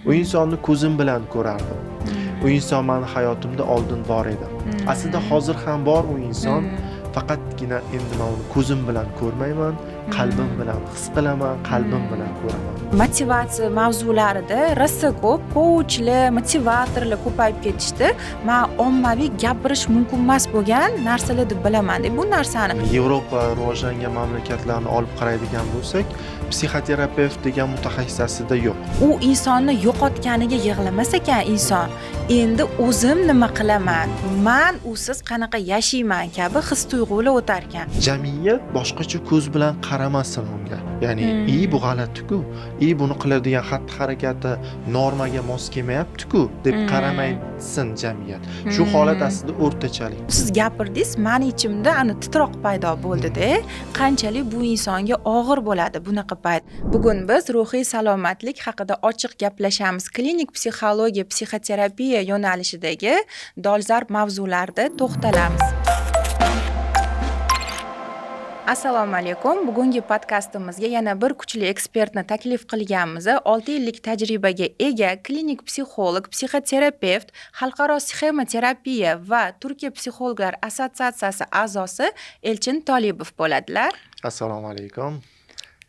U insonni ko'zim bilan ko'rardim. U inson mani hayotimda oldin bor edi. Aslida hozir ham bor u inson. Faqatgina endi men uni ko'zim bilan ko'rmayman, qalbim bilan his qilaman, qalbim bilan ko'raman. Motivatsiya mavzularida rosa ko'p kouchlar, motivatorlar ko'payib ketishdi. Man ommaviy gapirish mumkin emas bo'lgan narsalar deb bilaman bu narsani. Yevropa rivojlangan mamlakatlarni olib qaraydigan bo'lsak, psixoterapevt degan mutaxassis aslida yo'q. U insonni yo'qotganiga yig'lamas ekan inson. Endi o'zim nima qilaman? Man usiz qanaqa yashayman kabi his tuyg'ular o'tar ekan. Jamiyat boshqacha ko'z bilan qaramasin unga. Ya'ni, bu g'alati-ku, buni qiladigan xatti-harakati normaga mos kelmayapti-ku deb qaramaysin jamiyat. Shu holat aslida o'rtachalik. Siz gapirdingiz, mani ichimda ana titroq paydo bo'ldi-da. Qanchalik bu insonga og'ir bo'ladi bunaqa payt. Bugun biz ruhiy salomatlik haqida ochiq gaplashamiz. Klinik psixologiya, psixoterapiya yo'nalishidagi dolzarb mavzularda to'xtalamiz. Assalomu alaykum. Bugungi podkastimizga yana bir kuchli ekspertni taklif qilganmiz. 6 yillik tajribaga ega klinik psixolog, psixoterapevt, xalqaro sxematerapiya va Turkiya psixologlar assotsiatsiyasi a'zosi Elchin Tolibov bo'ladilar. Assalomu alaykum.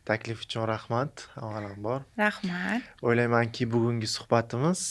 Taklif uchun rahmat, avvalambor. Rahmat. O'ylaymanki, bugungi suhbatimiz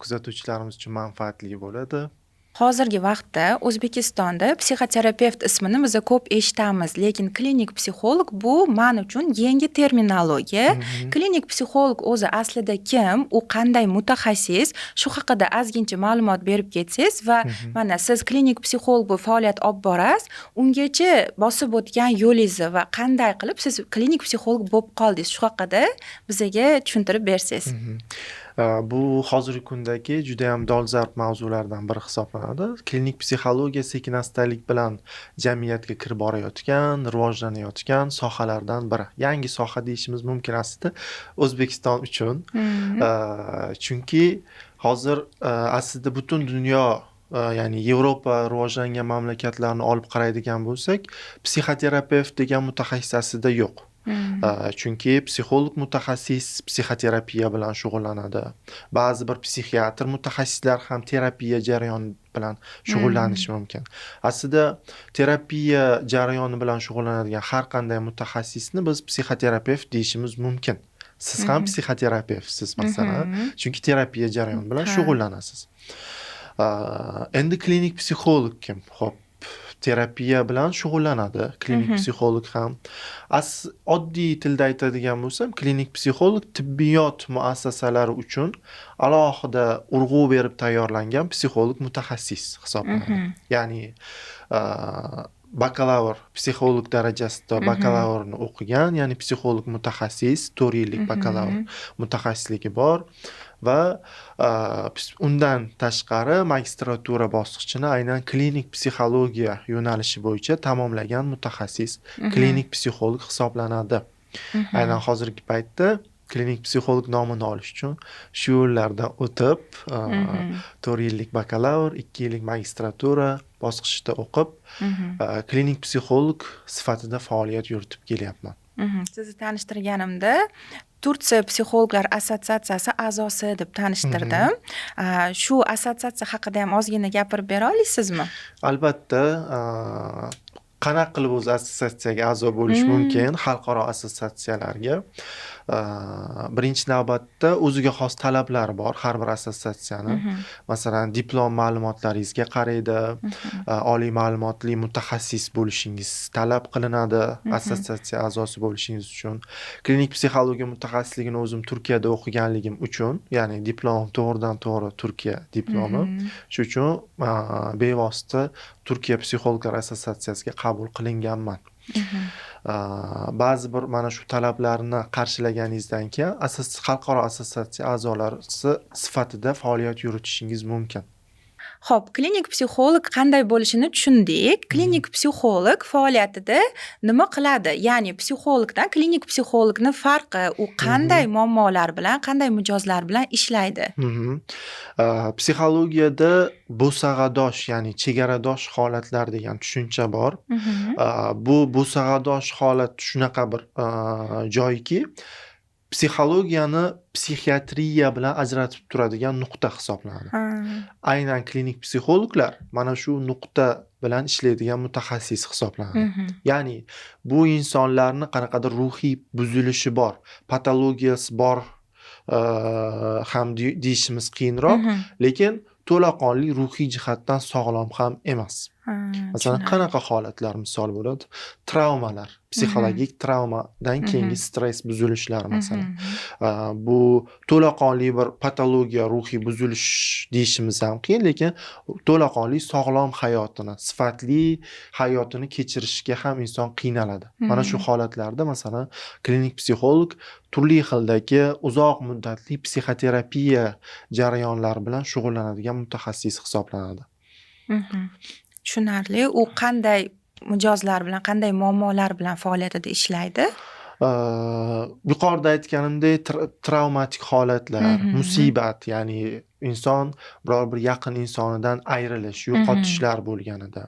kuzatuvchilarimiz uchun manfaatli bo'ladi. Hozirgi vaqtda O'zbekistonda psixoterapevt ismini biz ko'p eshitamiz, lekin klinik psixolog bu men uchun yangi terminologiya. Klinik psixolog o'zi aslida kim, u qanday mutaxassis, shu haqida ozgincha ma'lumot berib ketsangiz va mana siz klinik psixolog bo'lib faoliyat olib borasiz, ungacha bosib o'tgan yo'lingizni va qanday qilib siz klinik psixolog bo'lib qoldingiz, shu haqida bizga tushuntirib bersangiz. Bu hozirgi kundagi juda ham dolzarb mavzulardan biri hisoblanadi. Klinik psixologiya sekin-astalik bilan jamiyatga kirib borayotgan, rivojlanayotgan sohalardan biri. Yangi soha deyishimiz mumkin aslida O'zbekiston uchun. Chunki hozir aslida butun dunyo, ya'ni Yevropa rivojlangan mamlakatlarni olib qaraydigan bo'lsak, psixoterapevt degan mutaxassis aslida yo'q. Chunki psixolog mutaxassis psixoterapiya bilan shug'ullanadi. Ba'zi bir psixiatr mutaxassislar ham terapiya jarayoni bilan shug'ullanishi mumkin. Aslida terapiya jarayoni bilan shug'ullanadigan har qanday mutaxassisni biz psixoterapevt deyishimiz mumkin. Siz ham psixoterapevtsiz masalan, chunki terapiya jarayoni bilan shug'ullanasiz. Endi klinik psixolog kim? Xo'p, terapiya bilan shug'ullanadi klinik psixolog ham. Oddiy tilda aytadigan bo'lsam, klinik psixolog tibbiyot muassasalari uchun alohida urg'u berib tayyorlangan psixolog mutaxassis hisoblanadi. Ya'ni bakalavr psixolog darajasida bakalavrni o'qigan, ya'ni psixolog mutaxassis, 4 yillik bakalavr mutaxassisligi bor va undan tashqari magistratura bosqichini aynan klinik psixologiya yo'nalishi bo'yicha tamomlagan mutaxassis klinik psixolog hisoblanadi. Aynan hozirgi paytda klinik psixolog nomini olish uchun shu yo'llardan o'tib, 4 yillik bakalavr, 2 yillik magistratura bosqichida o'qib, klinik psixolog sifatida faoliyat yuritib kelyapman. Sizni tanishtirganimda Turkiya psixologlar assotsiatsiyasi a'zosi deb tanishtirdim. Shu assotsiatsiya haqida ham ozgina gapirib bera olasizmi? Albatta, qanaqa qilib o'zi assotsiatsiyaga a'zo bo'lish mumkin, xalqaro assotsiatsiyalarga? Birinchi navbatda o'ziga xos talablari bor har bir assotsiatsiyani. Masalan, diplom ma'lumotlaringizga qaraydi, oliy ma'lumotli mutaxassis bo'lishingiz talab qilinadi assotsiatsiya a'zosi bo'lishingiz uchun. Klinik psixologiya mutaxassisligini o'zim Turkiyada o'qiganligim uchun, ya'ni diplomim to'g'ridan to'g'ri Turkiya diplomi. Shu uchun bevosita Turkiya psixologlar assotsiatsiyasiga qabul qilinganman. Ba'zi bir mana shu talablarni qarshilaganingizdan keyin xalqaro assotsiatsiya a'zolari sifatida faoliyat yuritishingiz mumkin. Xo'p, klinik psixolog qanday bo'lishini tushundik. Klinik psixolog faoliyatida nima qiladi? Ya'ni psixologdan klinik psixologni farqi, u qanday muammolar bilan, qanday mijozlar bilan ishlaydi? Psixologiyada bo'sag'adosh, ya'ni chegaradosh holatlar degan tushuncha bor. Bu bo'sag'adosh holat shunaqa bir joyki, Psixologiyani psixiatriya bilan ajratib turadigan nuqta hisoblanadi. Aynan klinik psixologlar mana shu nuqta bilan ishlaydigan mutaxassis hisoblanadi. Ya'ni bu insonlarni qanaqadir ruhiy buzilishi bor, patologiyasi bor ham deyishimiz qiyinroq, lekin to'laqonli ruhiy jihatdan sog'lom ham emas. Masalan, qanaqa holatlar misol bo'ladi? Travmalar, psixologik travmadan keyingi stress buzilishlari, masalan. Bu to'laqonli bir patologiya, ruhiy buzilish deyishimiz ham qiyin, lekin to'laqonli sog'lom hayotini, sifatli hayotini kechirishga ham inson qiynaladi. Mana shu holatlarda, masalan, klinik psixolog turli xildagi uzoq muddatli psixoterapiya jarayonlari bilan shug'ullanadigan mutaxassis hisoblanadi. Tushunarli. U qanday mijozlar bilan, qanday muammolar bilan faoliyatida ishlaydi? Yuqorida aytganimdek, travmatik holatlar, musibat, ya'ni inson biror bir yaqin insonidan ayrilish, yo'qotishlar bo'lganida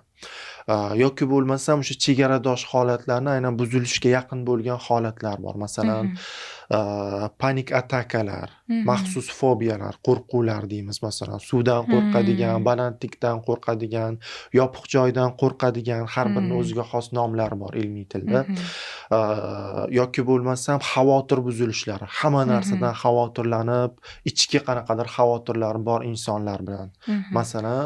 yoki bo'lmasam o'sha chegaradosh holatlarni, aynan buzilishga yaqin bo'lgan holatlar bor. Masalan, panik atakalar, maxsus fobiyalar, qo'rquvlar deymiz, masalan, suvdan qo'rqadigan, balandlikdan qo'rqadigan, yopiq joydan qo'rqadigan, har birini o'ziga xos nomlari bor ilmiy tilda. Yoki bo'lmasam xavotir buzilishlari, hamma narsadan xavotirlanib, ichki qanaqadir xavotirlari bor insonlar bilan, masalan,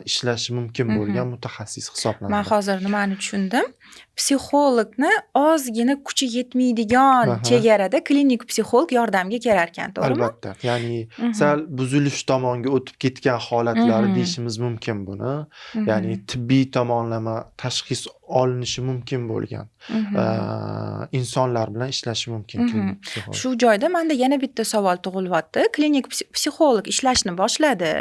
ishlashi mumkin bo'lgan mutaxassis hisoblanadi. Man hozir nimani tushundim? Psixologni ozgina kuchi yetmaydigan chegarada klinik psixolog yordamga kelar ekan, to'g'rimi? Albatta. Ya'ni sal buzilish tomonga o'tib ketgan holatlari deyishimiz mumkin buni. Ya'ni tibbiy tomonlama tashxis olinishi mumkin bo'lgan insonlar bilan ishlashi mumkin klinik psixolog. Shu joyda manda yana bitta savol tug'ilyapti. Klinik psixolog ishlashni boshladi,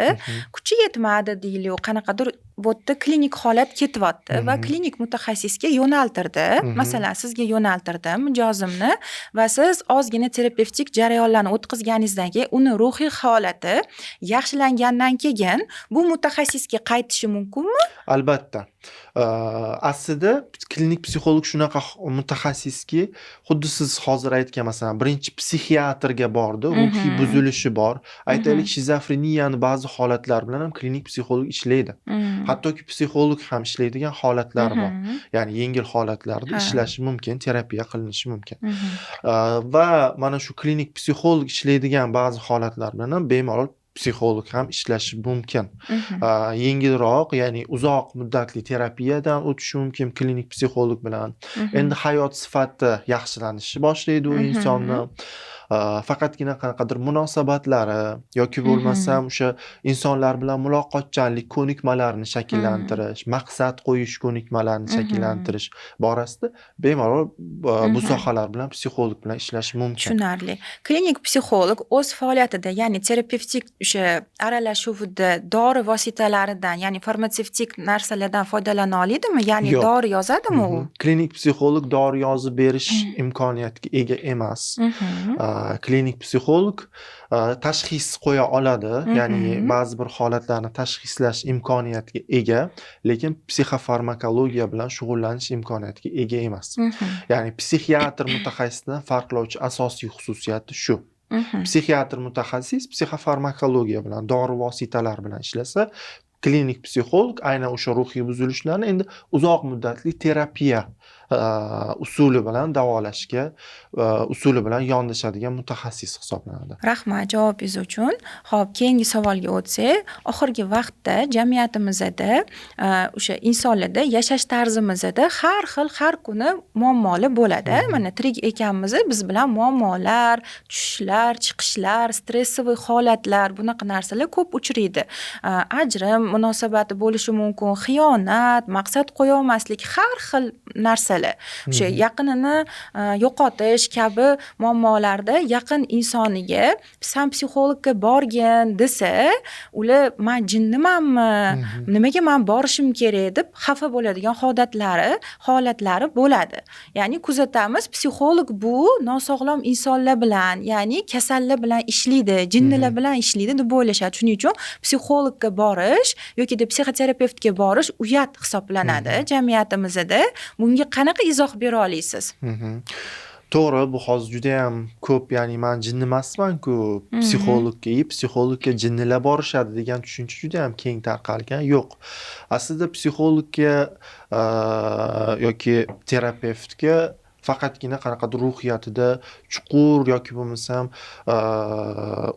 kuchi yetmadi deylik, qanaqadir bu yerda klinik holat ketyapti va klinik mutaxassisga yo'naltirdi. Masalan, sizga yo'naltirdim mijozimni va siz ozgina terapevtik jarayonlarni o'tkazganingizdan keyin, uni ruhiy holati yaxshilangandan keyin bu mutaxassisga qaytishi mumkinmi? Albatta. Aslida klinik psixolog shunaqa mutaxassiski, xuddi siz hozir aytgan, masalan, birinchi psixiatrga bordi, ruhiy buzilishi bor. Aytaylik, shizofreniyani ba'zi holatlari bilan ham klinik psixolog ishlaydi. Hattoki psixolog ham ishlaydigan holatlar bor. Ya'ni yengil holatlarda ishlashi mumkin, terapiya qilinishi mumkin. Va mana shu klinik psixolog ishlaydigan ba'zi holatlar bilan ham bemalol psixolog ham ishlashi mumkin. Yengilroq, ya'ni uzoq muddatli terapiyadan o'tishi mumkin klinik psixolog bilan. Endi hayot sifati yaxshilanishni boshlaydi u insonni. Faqatgina qanaqadir munosabatlari yoki bo'lmasam o'sha insonlar bilan muloqotchanlik ko'nikmalarini shakllantirish, maqsad qo'yish ko'nikmalarini shakllantirish borasida bemalol bu sohalar bilan psixolog bilan ishlash mumkin. Tushunarli. Klinik psixolog o'z faoliyatida, ya'ni terapevtik o'sha aralashuvida dori vositalaridan, ya'ni farmatsevtik narsalardan foydalana oladimi? Ya'ni Yo'q. dori yozadimi u? Klinik psixolog dori yozib berish imkoniyatiga ega emas. Klinik psixolog tashxis qo'ya oladi, ya'ni ba'zi bir holatlarni tashxislash imkoniyatiga ega, lekin psixofarmakologiya bilan shug'ullanish imkoniyatiga ega emas. Ya'ni psixiatr mutaxassisdan farqlovchi asosiy xususiyati shu. Psixiatr mutaxassis psixofarmakologiya bilan, dori vositalari bilan ishlasa, klinik psixolog aynan o'sha ruhiy buzilishlarni endi uzoq muddatli terapiya usuli bilan davolashga, usuli bilan yondashadigan mutaxassis hisoblanadi. Rahmat javobingiz uchun. Xo'p, keyingi savolga o'tsak, oxirgi vaqtda jamiyatimizda o'sha insonlarda yashash tarzimizda har xil, har kuni muammolar bo'ladi. Mana tirik ekanmiz, biz bilan muammolar, tushishlar, chiqishlar, stressовый holatlar, bunaqa narsalar ko'p uchraydi. Ajrim munosabati bo'lishi mumkin, xiyonat, maqsad qo'ya olmaslik, har xil narsalar. O'sha yaqinini yo'qotish kabi muammolarda yaqin insoniga san psixologga borgin desa, ular man jinnimanmi, nimaga man borishim kerak deb xafa bo'ladigan holatlari bo'ladi. Ya'ni kuzatamiz, psixolog bu nosog'lom insonlar bilan, ya'ni kasallar bilan ishlaydi, jinnilar bilan ishlaydi deb o'ylashadi. Shuning uchun psixologga borish yoki psixoterapevtga borish uyat hisoblanadi jamiyatimizda. Bunga qanaqa izoh bera olasiz? To'g'ri, bu hozir judayam ko'p, ya'ni man jinni emasman-ku, psixologga, psixologga jinnilar borishadi degan tushuncha judayam keng tarqalgan. Yo'q. Aslida psixologga yoki terapevtga faqatgina qanaqadir ruhiyatida chuqur yoki bo'lmasam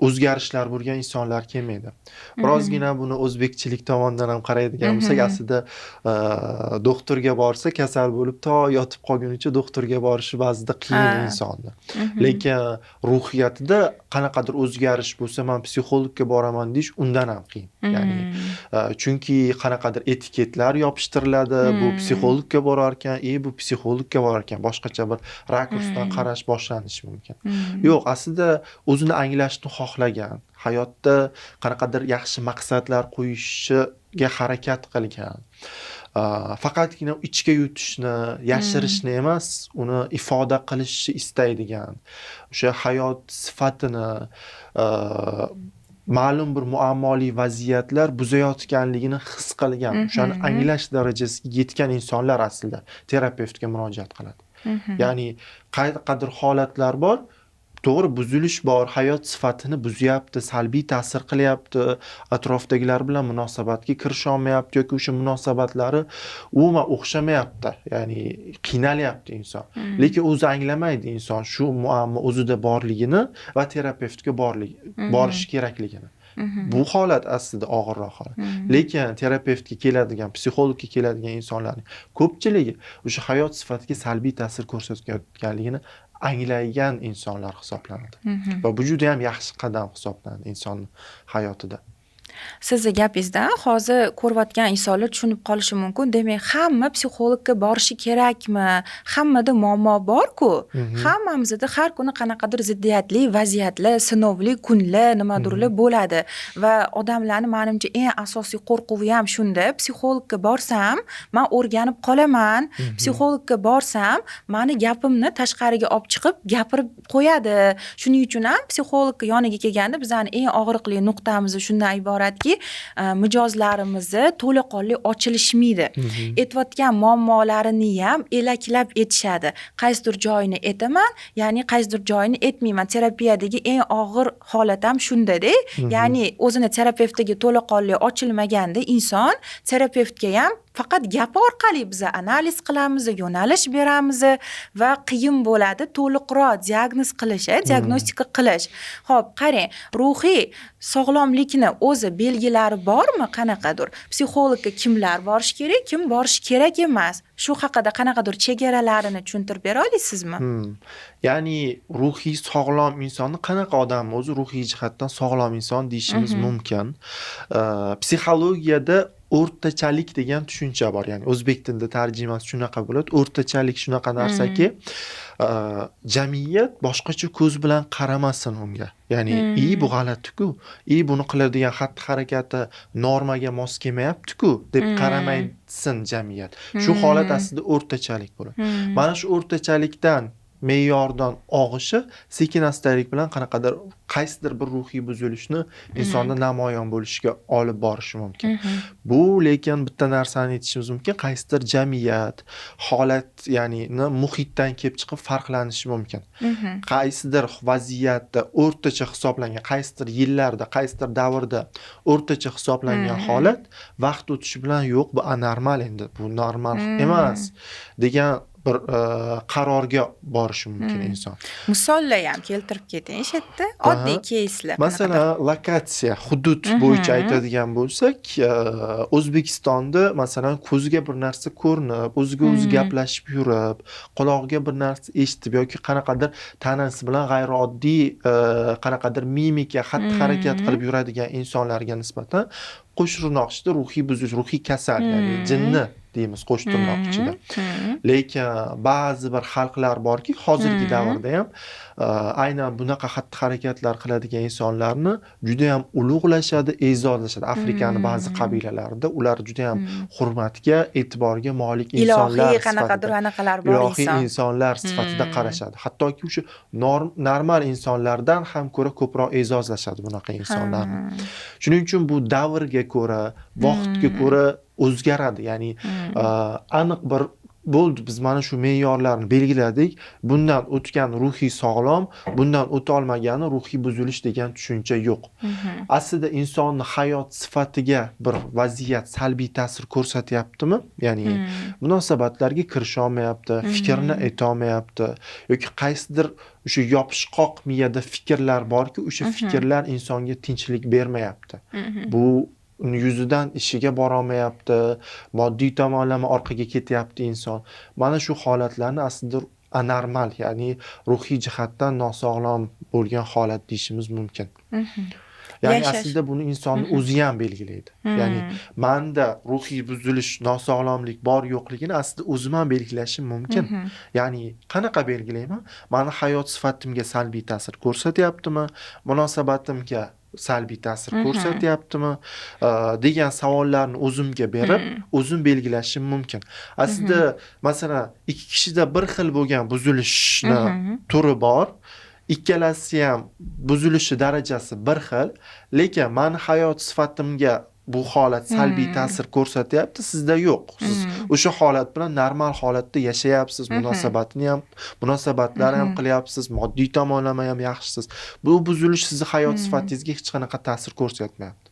o'zgarishlar bo'lgan insonlar kelmaydi. Birozgina buni o'zbekchilik tomonidan ham qaraydigan bo'lsak, aslida doktorga borsa kasal bo'lib to yotib qolgunicha doktorga borishi ba'zida qiyin insonni. Lekin ruhiyatida qanaqadir o'zgarish bo'lsa, man psixologga boraman deyish undan ham qiyin. Ya'ni chunki qanaqadir etiketlar yopishtiriladi, bu psixologga borar ekan, bu psixologga borar ekan, boshqacha bir rakursdan qarash boshlanishi mumkin. Yo'q, aslida o'zini anglashni xohlagan, hayotda qanaqadir yaxshi maqsadlar qo'yishiga harakat qilgan, faqatgina ichga yutishni, yashirishni emas, uni ifoda qilishni istaydigan, o'sha hayot sifatini ma'lum bir muammoli vaziyatlar buzayotganligini his qilgan, o'shani anglash darajasiga yetgan insonlar aslida terapevtga murojaat qiladi. Ya'ni qanaqadir holatlar bor, to'g'ri buzilish bor, hayot sifatini buzyapti, salbiy ta'sir qilyapti, atrofdagilar bilan munosabatga kirisha olmayapti yoki o'sha munosabatlari umuman o'xshamayapti, ya'ni qiynalyapti inson. Lekin o'zi anglamaydi inson shu muammo o'zida borligini va terapevtga borishi kerakligini. Bu holat aslida og'irroq holat. Lekin terapevtga keladigan, psixologga keladigan insonlarning ko'pchiligi o'sha hayot sifatiga salbiy ta'sir ko'rsatayotganligini anglagan insonlar hisoblanadi. Va bu juda ham yaxshi qadam hisoblanadi insonning hayotida. Sizni gapingizdan hozir ko'rayotgan insonlar tushunib qolishi mumkin. Demak, hamma psixologga borishi kerakmi? Hammada muammo bor-ku. Hammamizda har kuni qanaqadir ziddiyatli vaziyatlar, sinovli kunlar, nimadirlar bo'ladi. Va odamlarning menimcha eng asosiy qo'rquvi ham shunda. Psixologga borsam, men o'rganib qolaman. Psixologga borsam, meni gapimni tashqariga olib chiqib gapirib qo'yadi. Shuning uchun ham psixolog yoniga kelganda bizning eng og'riqli nuqtamiz shundan iborat ki, mijozlarimizni to'laqonli ochilishmaydi. Aytayotgan muammolarini ham elaklab aytishadi. Qaysidir joyini aytaman, ya'ni qaysidir joyini aytmayman. Terapiyadagi eng og'ir holat ham shunda-da. Ya'ni o'zini terapevtiga to'laqonli ochilmaganda inson terapevtga ham faqat gapi orqali biz analiz qilamiz, yo'nalish beramiz va qiyin bo'ladi to'liqroq diagnoz qilish, diagnostika qilish. Xo'p, qarang, ruhiy sog'lomlikni o'zi belgilari bormi qanaqadir? Psixologga kimlar borish kerak, kim borish kerak emas? Shu haqida qanaqadir chegaralarini tushuntirib bera olasizmi? Ya'ni ruhiy sog'lom insonni qanaqa odam o'zi ruhiy jihatdan sog'lom inson deyishimiz mumkin. Psixologiyada o'rtachalik degan tushuncha bor. Ya'ni o'zbek tilida tarjimasi shunaqa bo'ladi. O'rtachalik shunaqa narsaki, jamiyat boshqacha ko'z bilan qaramasin unga. Ya'ni bu g'alati-ku, buni qiladigan xatti-harakati normaga mos kelmayapti-ku deb qaramaysin jamiyat. Shu holat aslida o'rtachalik bo'ladi. Mana shu o'rtachalikdan, me'yordan og'ishi sekin astalik bilan qanaqadir qaysidir bir ruhiy buzilishni insonda namoyon bo'lishiga olib borishi mumkin. Bu lekin bitta narsani aytishimiz mumkin, qaysidir jamiyat, holat, ya'ni muhitdan kelib chiqib farqlanishi mumkin. Qaysidir vaziyatda o'rtacha hisoblangan, qaysidir yillarda, qaysidir davrda o'rtacha hisoblangan holat vaqt o'tishi bilan yo'q, bu anormal endi, bu normal emas degan bir qarorga borishi mumkin inson. Misollar ham keltirib keting shu yerda, oddiy keyslar. Masalan, lokatsiya, hudud bo'yicha aytadigan bo'lsak, O'zbekistonda masalan ko'ziga bir narsa ko'rinib, o'ziga o'zi gaplashib yurib, qulog'iga bir narsa eshitib yoki qanaqadir tanasi bilan g'ayrioddiy qanaqadir mimika, xatti-harakat qilib yuradigan insonlarga nisbatan qo'shtirnoq ichida ruhiy buzilish, ruhiy kasal, ya'ni jinni deymiz qo'shtirnoq ichida. Lekin ba'zi bir xalqlar borki, hozirgi davrda ham aynan bunaqa xatti-harakatlar qiladigan insonlarni juda ham ulug'lashadi, e'zozlashadi. Afrikaning ba'zi qabilalarida ular juda ham hurmatga, e'tiborga molik insonlar ilohiy qanaqadir anaqalar bor, ilohiy insonlar sifatida qarashadi. Hattoki o'sha normal insonlardan ham ko'ra ko'proq e'zozlashadi bunaqa insonlarni. Shuning uchun bu davrga ko'ra, vaqtga ko'ra o'zgaradi. Ya'ni aniq bir Bo'ldi, biz mana shu me'yorlarni belgiladik. Bundan o'tgan ruhiy sog'lom, bundan o'tolmagani ruhiy buzilish degan tushuncha yo'q. Aslida insonni hayot sifatiga bir vaziyat salbiy ta'sir ko'rsatyaptimi? Ya'ni munosabatlarga kirisha olmayapti, fikrini aytolmayapti yoki qaysidir o'sha yopishqoq miyada fikrlar borki, o'sha fikrlar insonga tinchlik bermayapti. Bu uni yuzidan ishiga borolmayapti, moddiy tomonlama orqaga ketyapti inson. Mana shu holatlarni aslida anormal, ya'ni ruhiy jihatdan nosog'lom bo'lgan holat deyishimiz mumkin. Ya'ni aslida buni insonni o'zi ham belgilaydi. Ya'ni manda ruhiy buzilish, nosog'lomlik bor yo'qligini aslida o'zim ham belgilashim mumkin. Ya'ni qanaqa belgilayman? Mani hayot sifatimga salbiy ta'sir ko'rsatyaptimi? Munosabatimga salbiy ta'sir ko'rsatyaptimi? Degan savollarni o'zimga berib, o'zim belgilashim mumkin. Aslida masalan, ikki kishida bir xil bo'lgan buzilishni turi bor. Ikkalasi ham buzilishi darajasi bir xil, lekin mani hayot sifatimga bu holat salbiy ta'sir ko'rsatyapti, sizda yo'q. Siz o'sha holat bilan normal holatda yashayapsiz, munosabatni ham, munosabatlar ham qilyapsiz, moddiy tomonlama ham yaxshisiz. Bu buzilish sizni hayot sifatingizga hech qanaqa ta'sir ko'rsatmayapti.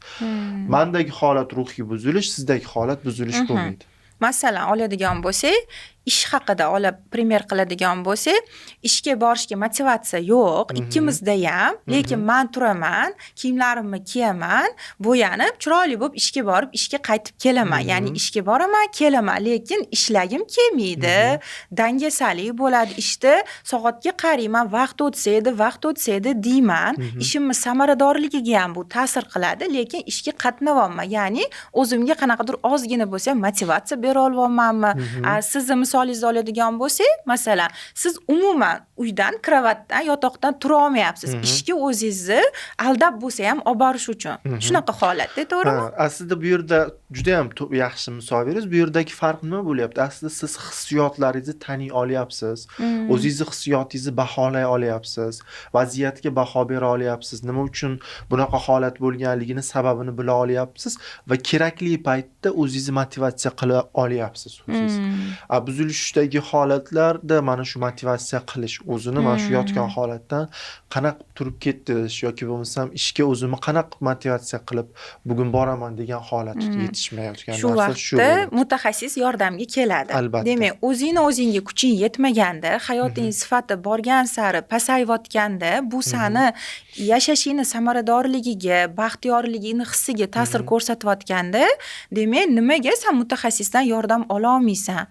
Mandagi holat ruhiy buzilish, sizdagi holat buzilish bo'lmaydi. Masalan, oladigan bo'lsak, ish haqida olib пример qiladigan bo'lsak, ishga borishga motivatsiya yo'q ikkimizda ham, lekin man turaman, kiyimlarimni kiyaman, bo'yanib, chiroyli bo'lib ishga borib, ishga qaytib kelaman. Ya'ni ishga boraman, kelaman, lekin ishlagim kelmaydi. Dangasalik bo'ladi ishda, soatga qarayman, vaqt o'tsa edi, vaqt o'tsa edi deyman. Ishimni samaradorligiga ham bu ta'sir qiladi, lekin ishga qatnayapman. Ya'ni o'zimga qanaqadir ozgina bo'lsa ham motivatsiya bera olyapmanmi? Sizni misolingizni oladigan bo'lsak, masalan, siz umuman uydan, kravatdan, yotoqdan tura olmayapsiz. Ishga o'zingizni aldab bo'lsa ham olib borish uchun. Shunaqa holatda, to'g'rimi? Ha, aslida bu yerda juda ham yaxshi misol berdingiz. Bu yerdagi farq nima bo'lyapti? Aslida siz hissiyotlaringizni taniy olyapsiz. O'zingizni hissiyotingizni baholay olyapsiz. Vaziyatga baho bera olyapsiz. Nima uchun bunaqa holat bo'lganligini sababini bila olyapsiz va kerakli paytda o'zingizni motivatsiya qila olyapsiz o'zingiz. Buzilishdagi holatlarda mana shu motivatsiya qilish, o'zini mana shu yotgan holatdan qanaqa qilib turib ketish yoki bo'lmasam ishga o'zimni qanaqa qilib motivatsiya qilib bugun boraman degan holat yetishmayotgan Shu narsa shu vaqtda bo'ladi. mutaxassis yordamga keladi. Albatta. Demak, o'zingni o'zingga kuching yetmaganda, hayoting sifati borgan sari pasayayotganda, bu sani yashashingni samaradorligiga, baxtiyorligingni hissiga ta'sir ko'rsatayotganda, demak, nimaga san mutaxassisdan yordam ola olmaysan?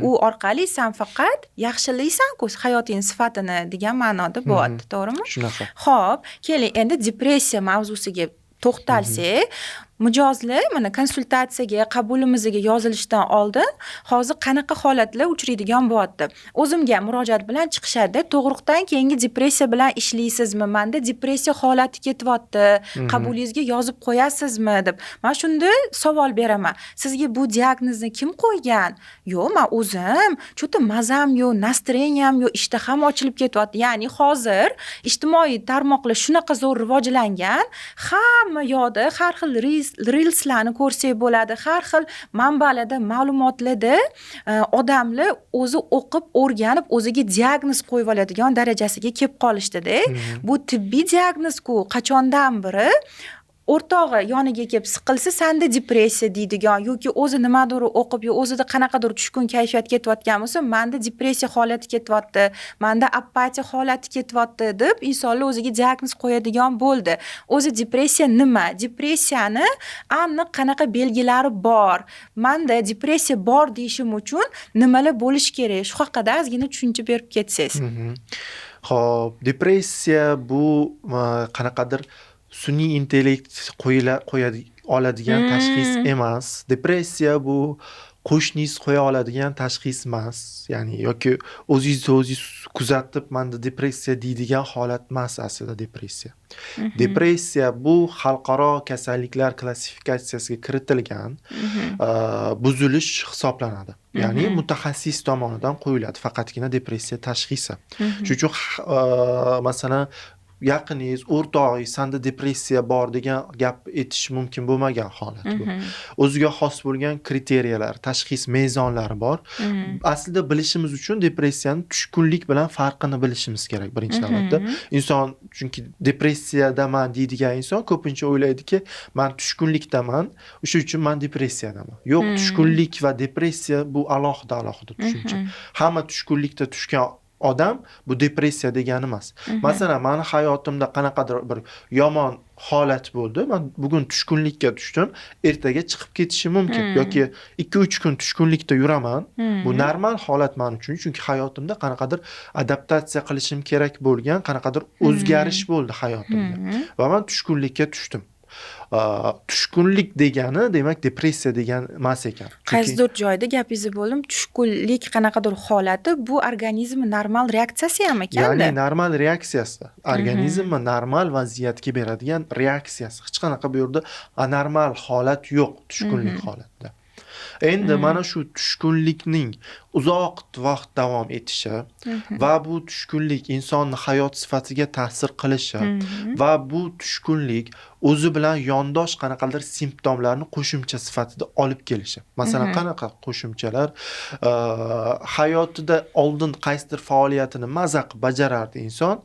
U orqali san faqat yaxshilaysan-ku hayoting sifatini degan ma'noda bo'lyapti, to'g'rimi? Shunaqa. Xo'p, keling, endi depressiya mavzusiga to'xtalsak, mijozlar mana konsultatsiyaga, qabulimizga yozilishdan oldin hozir qanaqa holatlar uchraydigan bo'lyapti. O'zimga murojaat bilan chiqishadi. Tug'ruqdan keyingi depressiya bilan ishlaysizmi? Menda depressiya holati ketyapti. Qabulingizga yozib qo'yasizmi deb. Men shunda savol beraman. Sizga bu diagnozni kim qo'ygan? Yo'q, men o'zim, что-то mazam yo'q, настроение m yo'q, ishtaham ochilib ketyapti. Ya'ni hozir ijtimoiy tarmoqlar shunaqa zo'r rivojlangan, hamma yoqda har xil reelslarni ko'rsak bo'ladi, har xil manbalarda, ma'lumotlarda odamlar o'zi o'qib, o'rganib, o'ziga diagnoz qo'yib oladigan darajasiga kelib qolishdida. Bu tibbiy diagnoz-ku, qachondan biri o'rtog'i yoniga kelib siqilsa, sanda depressiya deydigan yoki o'zi nimadir o'qib, yo o'zida qanaqadir tushkun kayfiyat ketayotgan bo'lsa, manda depressiya holati ketyapti, manda apatiya holati ketyapti deb insonlar o'ziga diagnoz qo'yadigan bo'ldi. O'zi depressiya nima? Depressiyani aniq qanaqa belgilari bor? Manda depressiya bor deyishim uchun nimalar bo'lishi kerak? Shu haqida ozgina tushuncha berib ketsangiz. Xo'p, depressiya bu qanaqadir sun'iy intellekt qo'yila qo'yadi oladigan tashxis emas. Depressiya bu qo'shningiz qo'ya oladigan tashxis emas. Ya'ni yoki o'zingizni o'zingiz kuzatib manda depressiya deydigan holat emas aslida depressiya. Depressiya bu xalqaro kasalliklar klassifikatsiyasiga kiritilgan buzilish hisoblanadi. Ya'ni mutaxassis tomonidan qo'yiladi faqatgina depressiya tashxisi. Shuning uchun masalan, Yaqiningiz, o'rtog'ingiz sanda depressiya bor degan gap aytish mumkin bo'lmagan holat bu. O'ziga xos bo'lgan kriteriyalar, tashxis mezonlari bor. Aslida bilishimiz uchun depressiyani tushkunlik bilan farqini bilishimiz kerak birinchi navbatda. Inson, chunki depressiyadaman deydigan inson ko'pincha o'ylaydiki, man tushkunlikdaman, o'sha uchun man depressiyadaman. Yo'q, tushkunlik va depressiya bu alohida alohida tushuncha. Hamma tushkunlikda tushgan odam bu depressiya degani emas. Masalan, mani hayotimda qanaqadir bir yomon holat bo'ldi. Man bugun tushkunlikka tushdim, ertaga chiqib ketishim mumkin yoki 2-3 kun tushkunlikda yuraman. Bu normal holat men uchun, chunki hayotimda qanaqadir adaptatsiya qilishim kerak bo'lgan, qanaqadir o'zgarish bo'ldi hayotimda va man tushkunlikka tushdim. Tushkunlik degani demak depressiya degani emas ekan. Qaysidir joyda gapingizni bo'ldim, tushkunlik qanaqadir holati bu organizmni normal reaksiyasi ham ekanda. Ya'ni normal reaksiyasi, organizmni normal vaziyatga beradigan reaksiyasi. Hech qanaqa bu yerda anormal holat yo'q tushkunlik holatida. Endi mana shu tushkunlikning uzoq vaqt davom etishi va bu tushkunlik insonning hayot sifatiga ta'sir qilishi va bu tushkunlik o'zi bilan yondosh qanaqadir simptomlarni qo'shimcha sifatida olib kelishi. Masalan, qanaqa qo'shimchalar? Hayotida oldin qaysidir faoliyatini maza qilib bajarardi inson,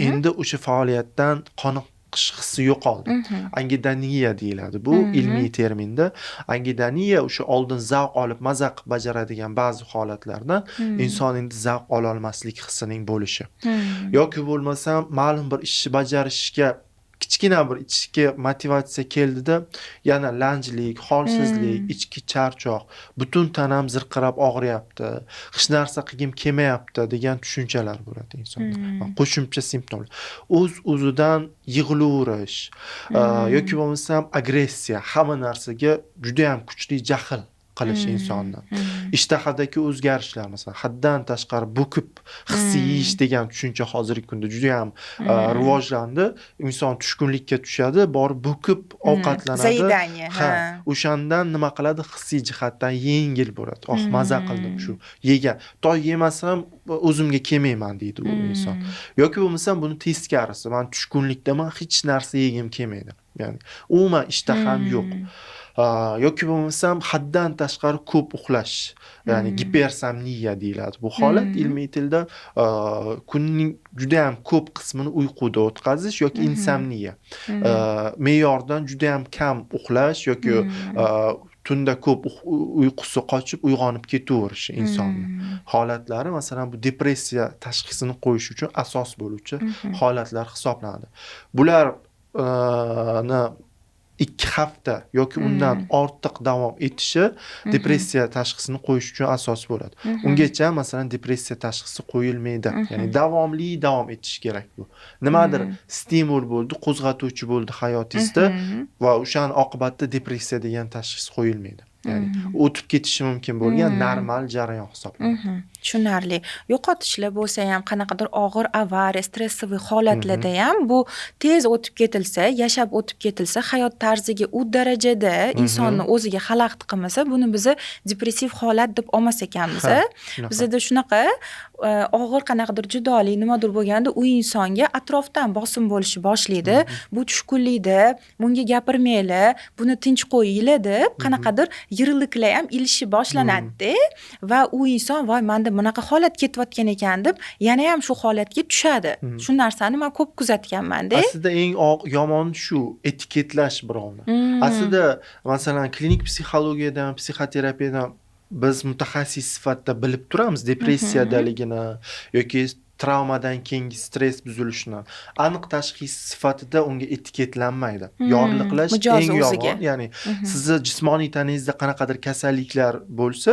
endi o'sha faoliyatdan qoniqish hissi yo'qoldi. Angedoniya deyiladi bu ilmiy terminda. Angedoniya o'sha oldin zavq olib maza qilib bajaradigan ba'zi holatlardan inson endi zavq ola olmaslik hissining bo'lishi. Yoki bo'lmasam ma'lum bir ishni bajarishga kichkina bir ichki motivatsiya keldida yana lanjlik, holsizlik, ichki charchoq, butun tanam zirqirab og'riyapti, hech narsa qilgim kelmayapti degan tushunchalar bo'ladi insonda. Qo'shimcha simptomlar. O'z-o'zidan yig'laverish, yoki bo'lmasam agressiya, hamma narsaga juda ham kuchli jahl qilish insonni. Ishtahadagi o'zgarishlar, masalan, haddan tashqari bo'kib hissiy yeyish degan tushuncha hozirgi kunda juda ham rivojlandi. Inson tushkunlikka tushadi, borib bo'kib ovqatlanadi. Заедание, ha. O'shandan nima qiladi? Hissiy jihatdan yengil bo'ladi. Oh, maza qildim shu yegan. To yemasam o'zimga kelmayman deydi u inson. Yoki bo'lmasam buni teskarisi, men tushkunlikdaman, hech narsa yegim kelmaydi. Ya'ni umuman ishtaham yo'q. Yoki bo'lmasam haddan tashqari ko'p uxlash, ya'ni gipersomniya deyiladi. Bu holat ilmiy tilda kunning juda ham ko'p qismini uyquda o'tkazish yoki insomniya. Me'yordan juda ham kam uxlash yoki tunda ko'p uyqusi qochib uyg'onib ketaverishi insonni holatlari, masalan, bu depressiya tashxisini qo'yish uchun asos bo'luvchi holatlar hisoblanadi. Bularni 2 hafta yoki undan ortiq davom etishi depressiya tashxisini qo'yish uchun asos bo'ladi. Ungacha masalan depressiya tashxisi qo'yilmaydi. Ya'ni davomli davom etishi kerak bu. Nimadir stimul bo'ldi, qo'zg'atuvchi bo'ldi hayotingizda va o'shaning oqibatida depressiya degan tashxis qo'yilmaydi. Ya'ni o'tib ketishi mumkin bo'lgan normal jarayon hisoblanadi. Tushunarli. Yo'qotishlar bo'lsa ham, qanaqadir og'ir avariya, stressli holatlarda ham bu tez o'tib ketilsa, yashab o'tib ketilsa, hayot tarziga u darajada insonni o'ziga xalaqit qilmasa, buni biz depressiv holat deb olmas ekanmiz. Bizda shunaqa og'ir qanaqadir judolik nimadir bo'lganda u insonga atrofdan bosim bo'lishi boshlaydi. Bu tushkunlikda, bunga gapirmanglar, buni tinch qo'yinglar deb qanaqadir yirliqlar ham ilishi boshlanadi va u inson voy menda bunaqa holat ketayotgan ekan deb yana ham shu holatga tushadi. Shu narsani men ko'p kuzatganman-da. Aslida eng yomon shu etiketlash birovni. Aslida masalan klinik psixologiyadan, psixoterapiyadan biz mutaxassis sifatida bilib turamiz depressiyadaligini yoki travmadan keyingi stress buzilishini. Aniq tashxis sifatida unga etiketlanmaydi. Yorliqlash eng yomon. Ya'ni sizni jismoniy tanangizda qanaqadir kasalliklar bo'lsa,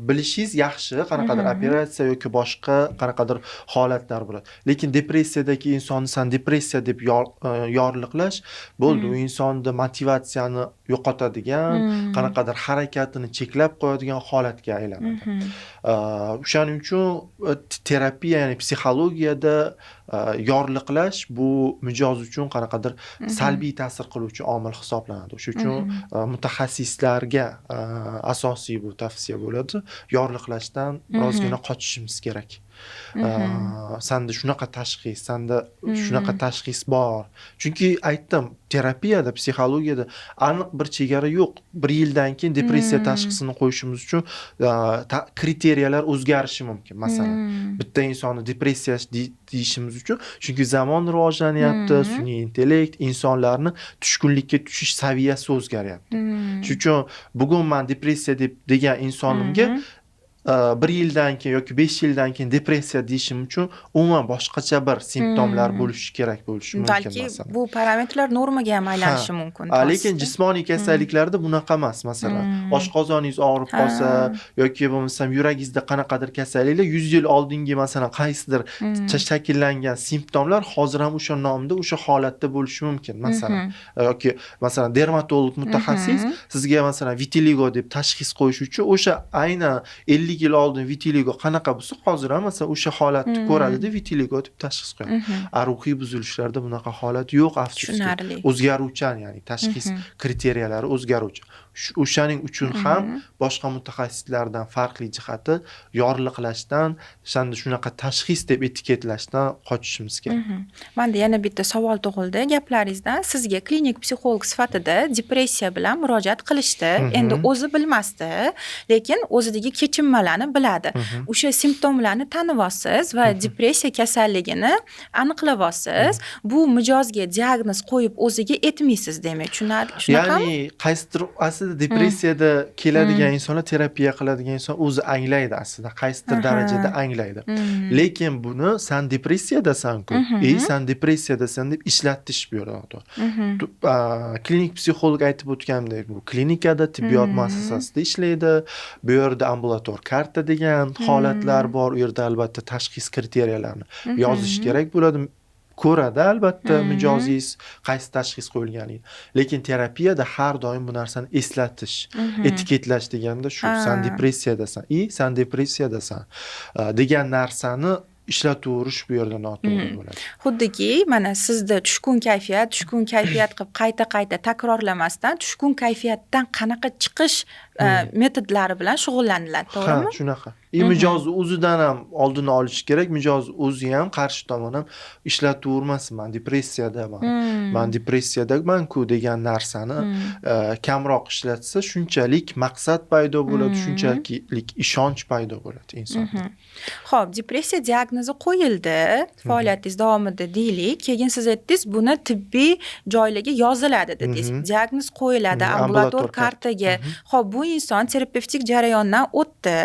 bilishingiz yaxshi, qanaqadir operatsiya yoki boshqa qanaqadir holatlar bo'ladi. Lekin depressiyadagi insonni san depressiya deb yorliqlash bo'ldi, u insonda motivatsiyani yo'qotadigan, qanaqadir harakatini cheklab qo'yadigan holatga aylanadi. O'shaning uchun terapiya, ya'ni psixologiyada Yorliqlash bu mijoz uchun qanaqadir salbiy ta'sir qiluvchi omil hisoblanadi. O'sha uchun mutaxassislarga asosiy bu tavsiya bo'ladi. Yorliqlashdan birozgina qochishimiz kerak. Sanda shunaqa tashxis, sanda shunaqa tashxis bor. Chunki aytdim, terapiyada, psixologiyada aniq bir chegara yo'q. Bir yildan keyin depressiya tashxisini qo'yishimiz uchun kriteriyalar o'zgarishi mumkin. Masalan, bitta insonni depressiya deyishimiz uchun, chunki zamon rivojlanyapti, sun'iy intellekt, insonlarni tushkunlikka tushish saviyasi o'zgaryapti. Shuning uchun bugun man depressiya deb degan insonimga bir yildan keyin yoki 5 yildan keyin depressiya deyishim uchun umuman boshqacha bir simptomlar bo'lishi kerak bo'lishi mumkin. Balki bu parametrlar normaga ham aylanishi mumkin. Lekin jismoniy kasalliklarda bunaqa emas. Masalan, oshqozoningiz og'rib qolsa yoki bo'lmasam yuragingizda qanaqadir kasalliklar 100 yil oldingi masalan qaysidir shakllangan simptomlar hozir ham o'sha nomda, o'sha holatda bo'lishi mumkin masalan. Yoki masalan dermatolog mutaxassis sizga masalan vitiligo deb tashxis qo'yish uchun o'sha aynan 50 yil oldin vitiligo qanaqa bo'lsa, hozir ham masalan o'sha holatni ko'radida vitiligo deb tashxis qo'yadi. Ruhiy buzilishlarda bunaqa holat yo'q, afsuski. O'zgaruvchan, ya'ni tashxis kriteriyalari o'zgaruvchan. O'shaning uchun ham boshqa mutaxassislardan farqli jihati yorliqlashdan, sanda shunaqa tashxis deb etiketlashdan qochishimiz kerak. Menda yana bitta savol tug'ildi gaplaringizdan. Sizga klinik psixolog sifatida depressiya bilan murojaat qilishdi. Endi o'zi bilmasdi, lekin o'zidagi kechinmalarni biladi. O'sha simptomlarni tanivyapsiz va depressiya kasalligini aniqlayapsiz. Bu mijozga diagnoz qo'yib o'ziga aytmaysiz demak, shunaqami? Ya'ni qaysidir aslida depressiyada keladigan insonlar, terapiya qiladigan inson o'zi anglaydi aslida, qaysidir darajada anglaydi. Lekin buni san depressiyadasan-ku, san depressiyadasan deb ishlatish bu yerda noto'g'ri. Klinik psixolog aytib o'tganimdek, bu klinikada, tibbiyot muassasasida ishlaydi. Bu yerda ambulator karta degan holatlar bor. U yerda albatta tashxis kriteriyalarini yozish kerak bo'ladi. Ko'radi albatta mijozingiz qaysi tashxis qo'yilganligini. Lekin terapiyada har doim bu narsani eslatish, etiketlash deganda shu, san depressiyadasan, san depressiyadasan degan narsani ishlataverish bu yerda noto'g'ri bo'ladi. Xuddiki, mana sizda tushkun kayfiyat, tushkun kayfiyat qilib qayta-qayta takrorlamasdan, tushkun kayfiyatdan qanaqa chiqish metodlari bilan shug'ullaniladi, to'g'rimi? Ha, shunaqa. Mijoz o'zidan ham oldini olish kerak, mijoz o'zi ham qarshi tomon ham ishlatavermasin, man depressiyadaman, man depressiyadaman-ku degan narsani kamroq ishlatsa, shunchalik maqsad paydo bo'ladi, shunchalik ishonch paydo bo'ladi insonda. Xo'p, depressiya diagnozi qo'yildi faoliyatingiz davomida deylik, keyin siz aytdingiz, buni tibbiy joylarga yoziladi dedingiz. Diagnoz qo'yiladi ambulator kartaga. Xo'p, bu inson terapevtik jarayondan o'tdi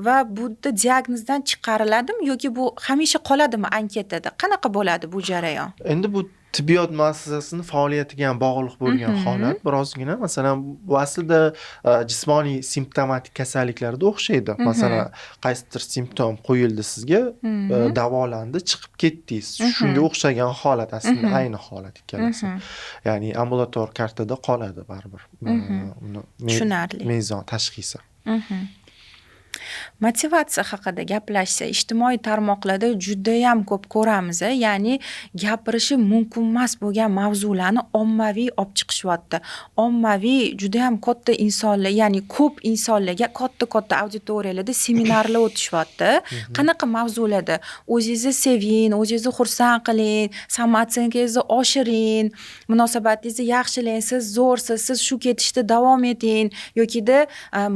va bu diagnozdan chiqariladimi yoki bu hamisha qoladimi anketada? Qanaqa bo'ladi bu jarayon? Endi bu tibbiyot muassasasining faoliyatiga ham bog'liq bo'lgan holat birozgina. Masalan, bu aslida jismoniy simptomatik kasalliklarda o'xshaydi. Masalan, qaysidir simptom qo'yildi sizga, davolandi, chiqib ketdingiz. Shunga o'xshagan holat aslida ayni holat ikkalasi. Ya'ni ambulator kartada qoladi baribir. Tushunarli. Mezon tashxisi. Motivatsiya haqida gaplashsa, ijtimoiy tarmoqlarda judayam ko'p ko'ramiz, ya'ni gapirishi mumkin emas bo'lgan mavzularni ommaviy olib chiqishyapti. Ommaviy judayam katta insonlar, ya'ni ko'p insonlarga katta-katta auditoriyalarda seminarlar o'tishyapti. Qanaqa mavzularda? O'zingizni seving, o'zingizni xursand qiling, samootsенkangizni oshiring, munosabatingizni yaxshilang, siz zo'rsiz, siz shu ketishda davom eting yokida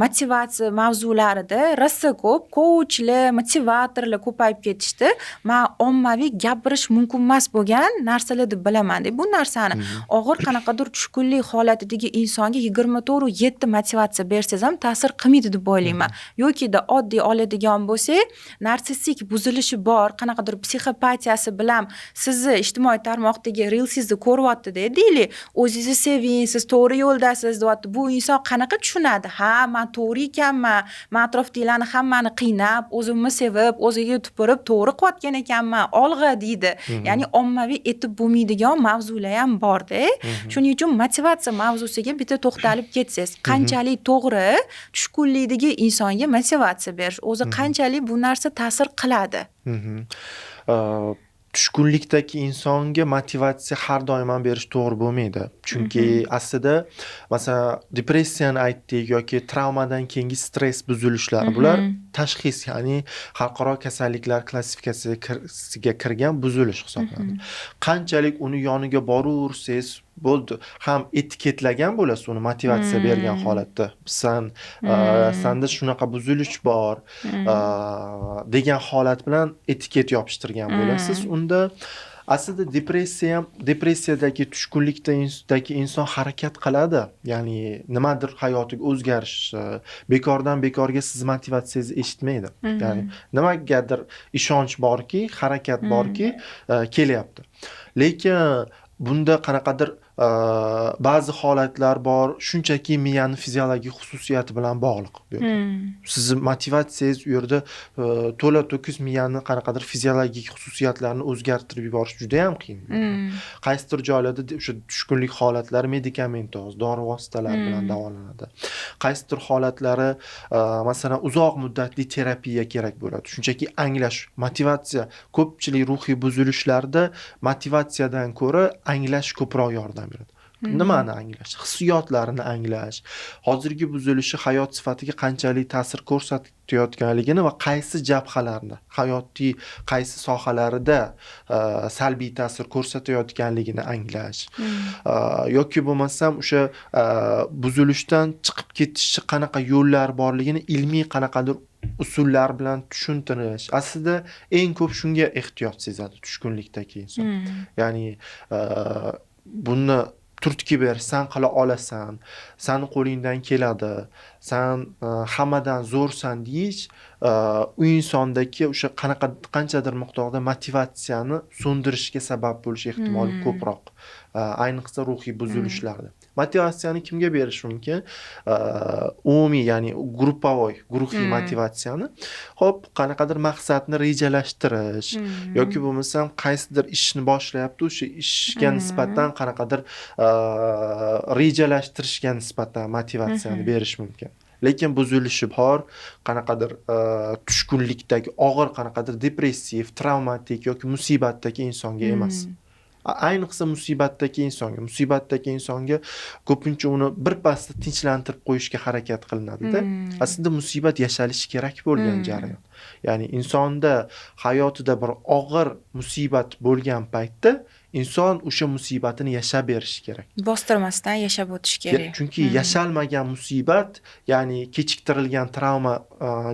motivatsiya mavzularida rosa ko'p kouchlar, motivatorlar ko'payib ketishdi. Men ommaviy gapirish mumkin emas bo'lgan narsalar deb bilaman. Bu narsani og'ir qanaqadir tushkunlik holatidagi insonga 24/7 motivatsiya bersangiz ham ta'sir qilmaydi deb o'ylayman. Yokida oddiy oladigan bo'lsak, narsissik buzilishi bor, qanaqadir psixopatiyasi bilan sizni ijtimoiy tarmoqdagi reelsingizni ko'ryapti-da, deylik, o'zingizni seving, siz to'g'ri yo'ldasiz deyapti. Bu inson qanaqa tushunadi? Ha, men to'g'ri ekanman, men atrofdagilarni hammani qiynab, o'zimni sevib, o'ziga tupurib to'g'ri qilayotgan ekanman, olg'a deydi. Ya'ni ommaviy etib bo'lmaydigan mavzular ham bor-da. Shuning uchun motivatsiya mavzusiga bitta to'xtalib ketsangiz, qanchalik to'g'ri tushkunlikdagi insonga motivatsiya berish, o'zi qanchalik bu narsa ta'sir qiladi? Tushkunlikdagi insonga motivatsiya har doim ham berish to'g'ri bo'lmaydi. Chunki aslida, masalan, depressiyani aytdik yoki travmadan keyingi stress buzilishlari, bular tashxis, ya'ni xalqaro kasalliklar klassifikatsiyasiga kirgan buzilish hisoblanadi. Qanchalik uni yoniga boraversangiz bo'ldi, ham etiketlagan bo'lasiz uni motivatsiya bergan holatda. San sanda shunaqa buzilish bor degan holat bilan etiket yopishtirgan bo'lasiz. Unda aslida depressiya ham, depressiyadagi, tushkunlikdagi inson harakat qiladi. Ya'ni nimadir hayotiga o'zgarish, bekordan bekorga siz motivatsiyangizni eshitmaydi. Ya'ni nimagadir ishonch borki, harakat borki, kelyapti. Lekin bunda qanaqadir ba'zi holatlar bor, shunchaki miyani fiziologik xususiyati bilan bog'liq bu yerda. Sizni motivatsiyangiz u yerda to'la to'kis miyani qanaqadir fiziologik xususiyatlarini o'zgartirib yuborish juda ham qiyin. Qaysidir joylarda o'sha tushkunlik holatlari medikamentoz, dori vositalari bilan davolanadi. Qaysidir holatlari, masalan, uzoq muddatli terapiya kerak bo'ladi. Shunchaki anglash, motivatsiya, ko'pchilik ruhiy buzilishlarda motivatsiyadan ko'ra anglash ko'proq yordam beradi. Nimani anglash? Hissiyotlarini anglash, hozirgi buzilishi hayot sifatiga qanchalik ta'sir ko'rsatayotganligini va qaysi jabhalarni, hayotiy qaysi sohalarida salbiy ta'sir ko'rsatayotganligini anglash. Yoki bo'lmasam o'sha buzilishdan chiqib ketishni qanaqa yo'llar borligini ilmiy qanaqadir usullar bilan tushuntirish. Aslida eng ko'p shunga ehtiyoj sezadi tushkunlikdagi inson. Ya'ni buni turtki ber, san qila olasan, sani qo'lingdan keladi, san hammadan zo'rsan deyish u insondagi o'sha qanaqa qanchadir miqdorda motivatsiyani so'ndirishga sabab bo'lish ehtimoli ko'proq. Ayniqsa ruhiy buzilishlarda. Motivatsiyani kimga berish mumkin? Umumiy, ya'ni групповой, guruhiy motivatsiyani. Xo'p, qanaqadir maqsadni rejalashtirish yoki bo'lmasam qaysidir ishni boshlayapti, o'sha ishga nisbatan qanaqadir rejalashtirishga nisbatan motivatsiyani berish mumkin. Lekin buzilishi bor, qanaqadir tushkunlikdagi og'ir, qanaqadir depressiv, travmatik yoki musibatdagi insonga emas. Ayniqsa musibatdagi insonga, musibatdagi insonga ko'pincha uni birpasda tinchlantirib qo'yishga harakat qilinadi-da. Aslida musibat yashalishi kerak bo'lgan jarayon. Ya'ni insonda hayotida bir og'ir musibat bo'lgan paytda inson o'sha musibatini yashab berishi kerak. Bostirmasdan yashab o'tish kerak. Chunki yashalmagan musibat, ya'ni kechiktirilgan travma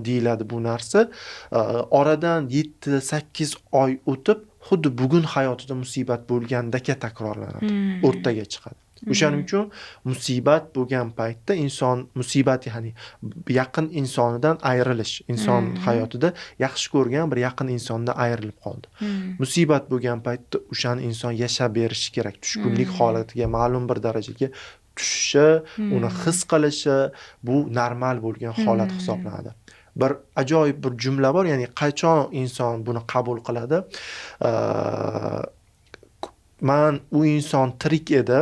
deyiladi bu narsa, oradan 7-8 oy o'tib, xuddi bugun hayotida musibat bo'lgandaka takrorlanadi, o'rtaga chiqadi. O'shaning uchun musibat bo'lgan paytda inson musibat, ya'ni yaqin insonidan ayrilish, inson hayotida yaxshi ko'rgan bir yaqin insondan ayrilib qoldi. Musibat bo'lgan paytda o'shani inson yashab berishi kerak. Tushkunlik holatiga ma'lum bir darajaga tushishi, uni his qilishi bu normal bo'lgan holat hisoblanadi. Bir ajoyib bir jumla bor, ya'ni qachon inson buni qabul qiladi? Man u inson tirik edi,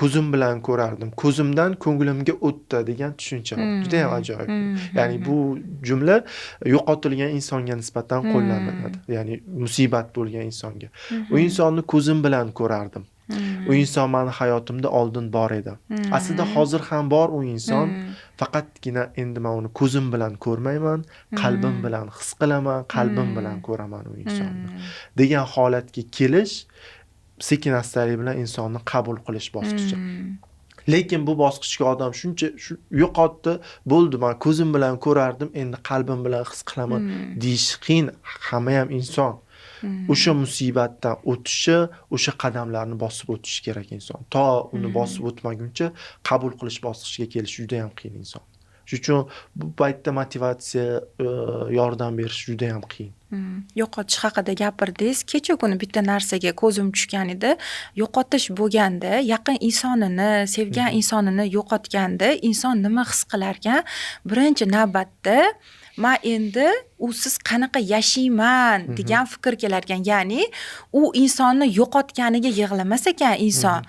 ko'zim bilan ko'rardim, ko'zimdan ko'nglimga o'tdi degan tushuncha bor. Juda ham ajoyib. Ya'ni bu jumla yo'qotilgan insonga nisbatan qo'llaniladi. Ya'ni musibat bo'lgan insonga. U insonni ko'zim bilan ko'rardim. U inson meni hayotimda oldin bor edi. Aslida hozir ham bor u inson. Faqatgina endi men uni ko'zim bilan ko'rmayman, qalbim bilan his qilaman, qalbim bilan ko'raman u insonni. Degan holatga kelish sekin astalik bilan insonni qabul qilish bosqichi. Lekin bu bosqichga odam shuncha shu yo'qotdi, bo'ldi, men ko'zim bilan ko'rardim, endi qalbim bilan his qilaman deyish qiyin. Hamma ham inson. O'sha musibatdan o'tishi, o'sha qadamlarni bosib o'tishi kerak inson. To uni bosib o'tmaguncha qabul qilish bosqichiga kelish juda ham qiyin inson. Shuning uchun bu paytda motivatsiya yordam berish juda ham qiyin. Yo'qotish haqida gapirdingiz. Kecha kuni bitta narsaga ko'zim tushgan edi. Yo'qotish bo'lganda, yaqin insonini, sevgan insonini yo'qotganda inson nima his qilarkan? Birinchi navbatda Man endi usiz qanaqa yashayman degan fikr kelar ekan. Ya'ni u insonni yo'qotganiga yig'lamas ekan inson.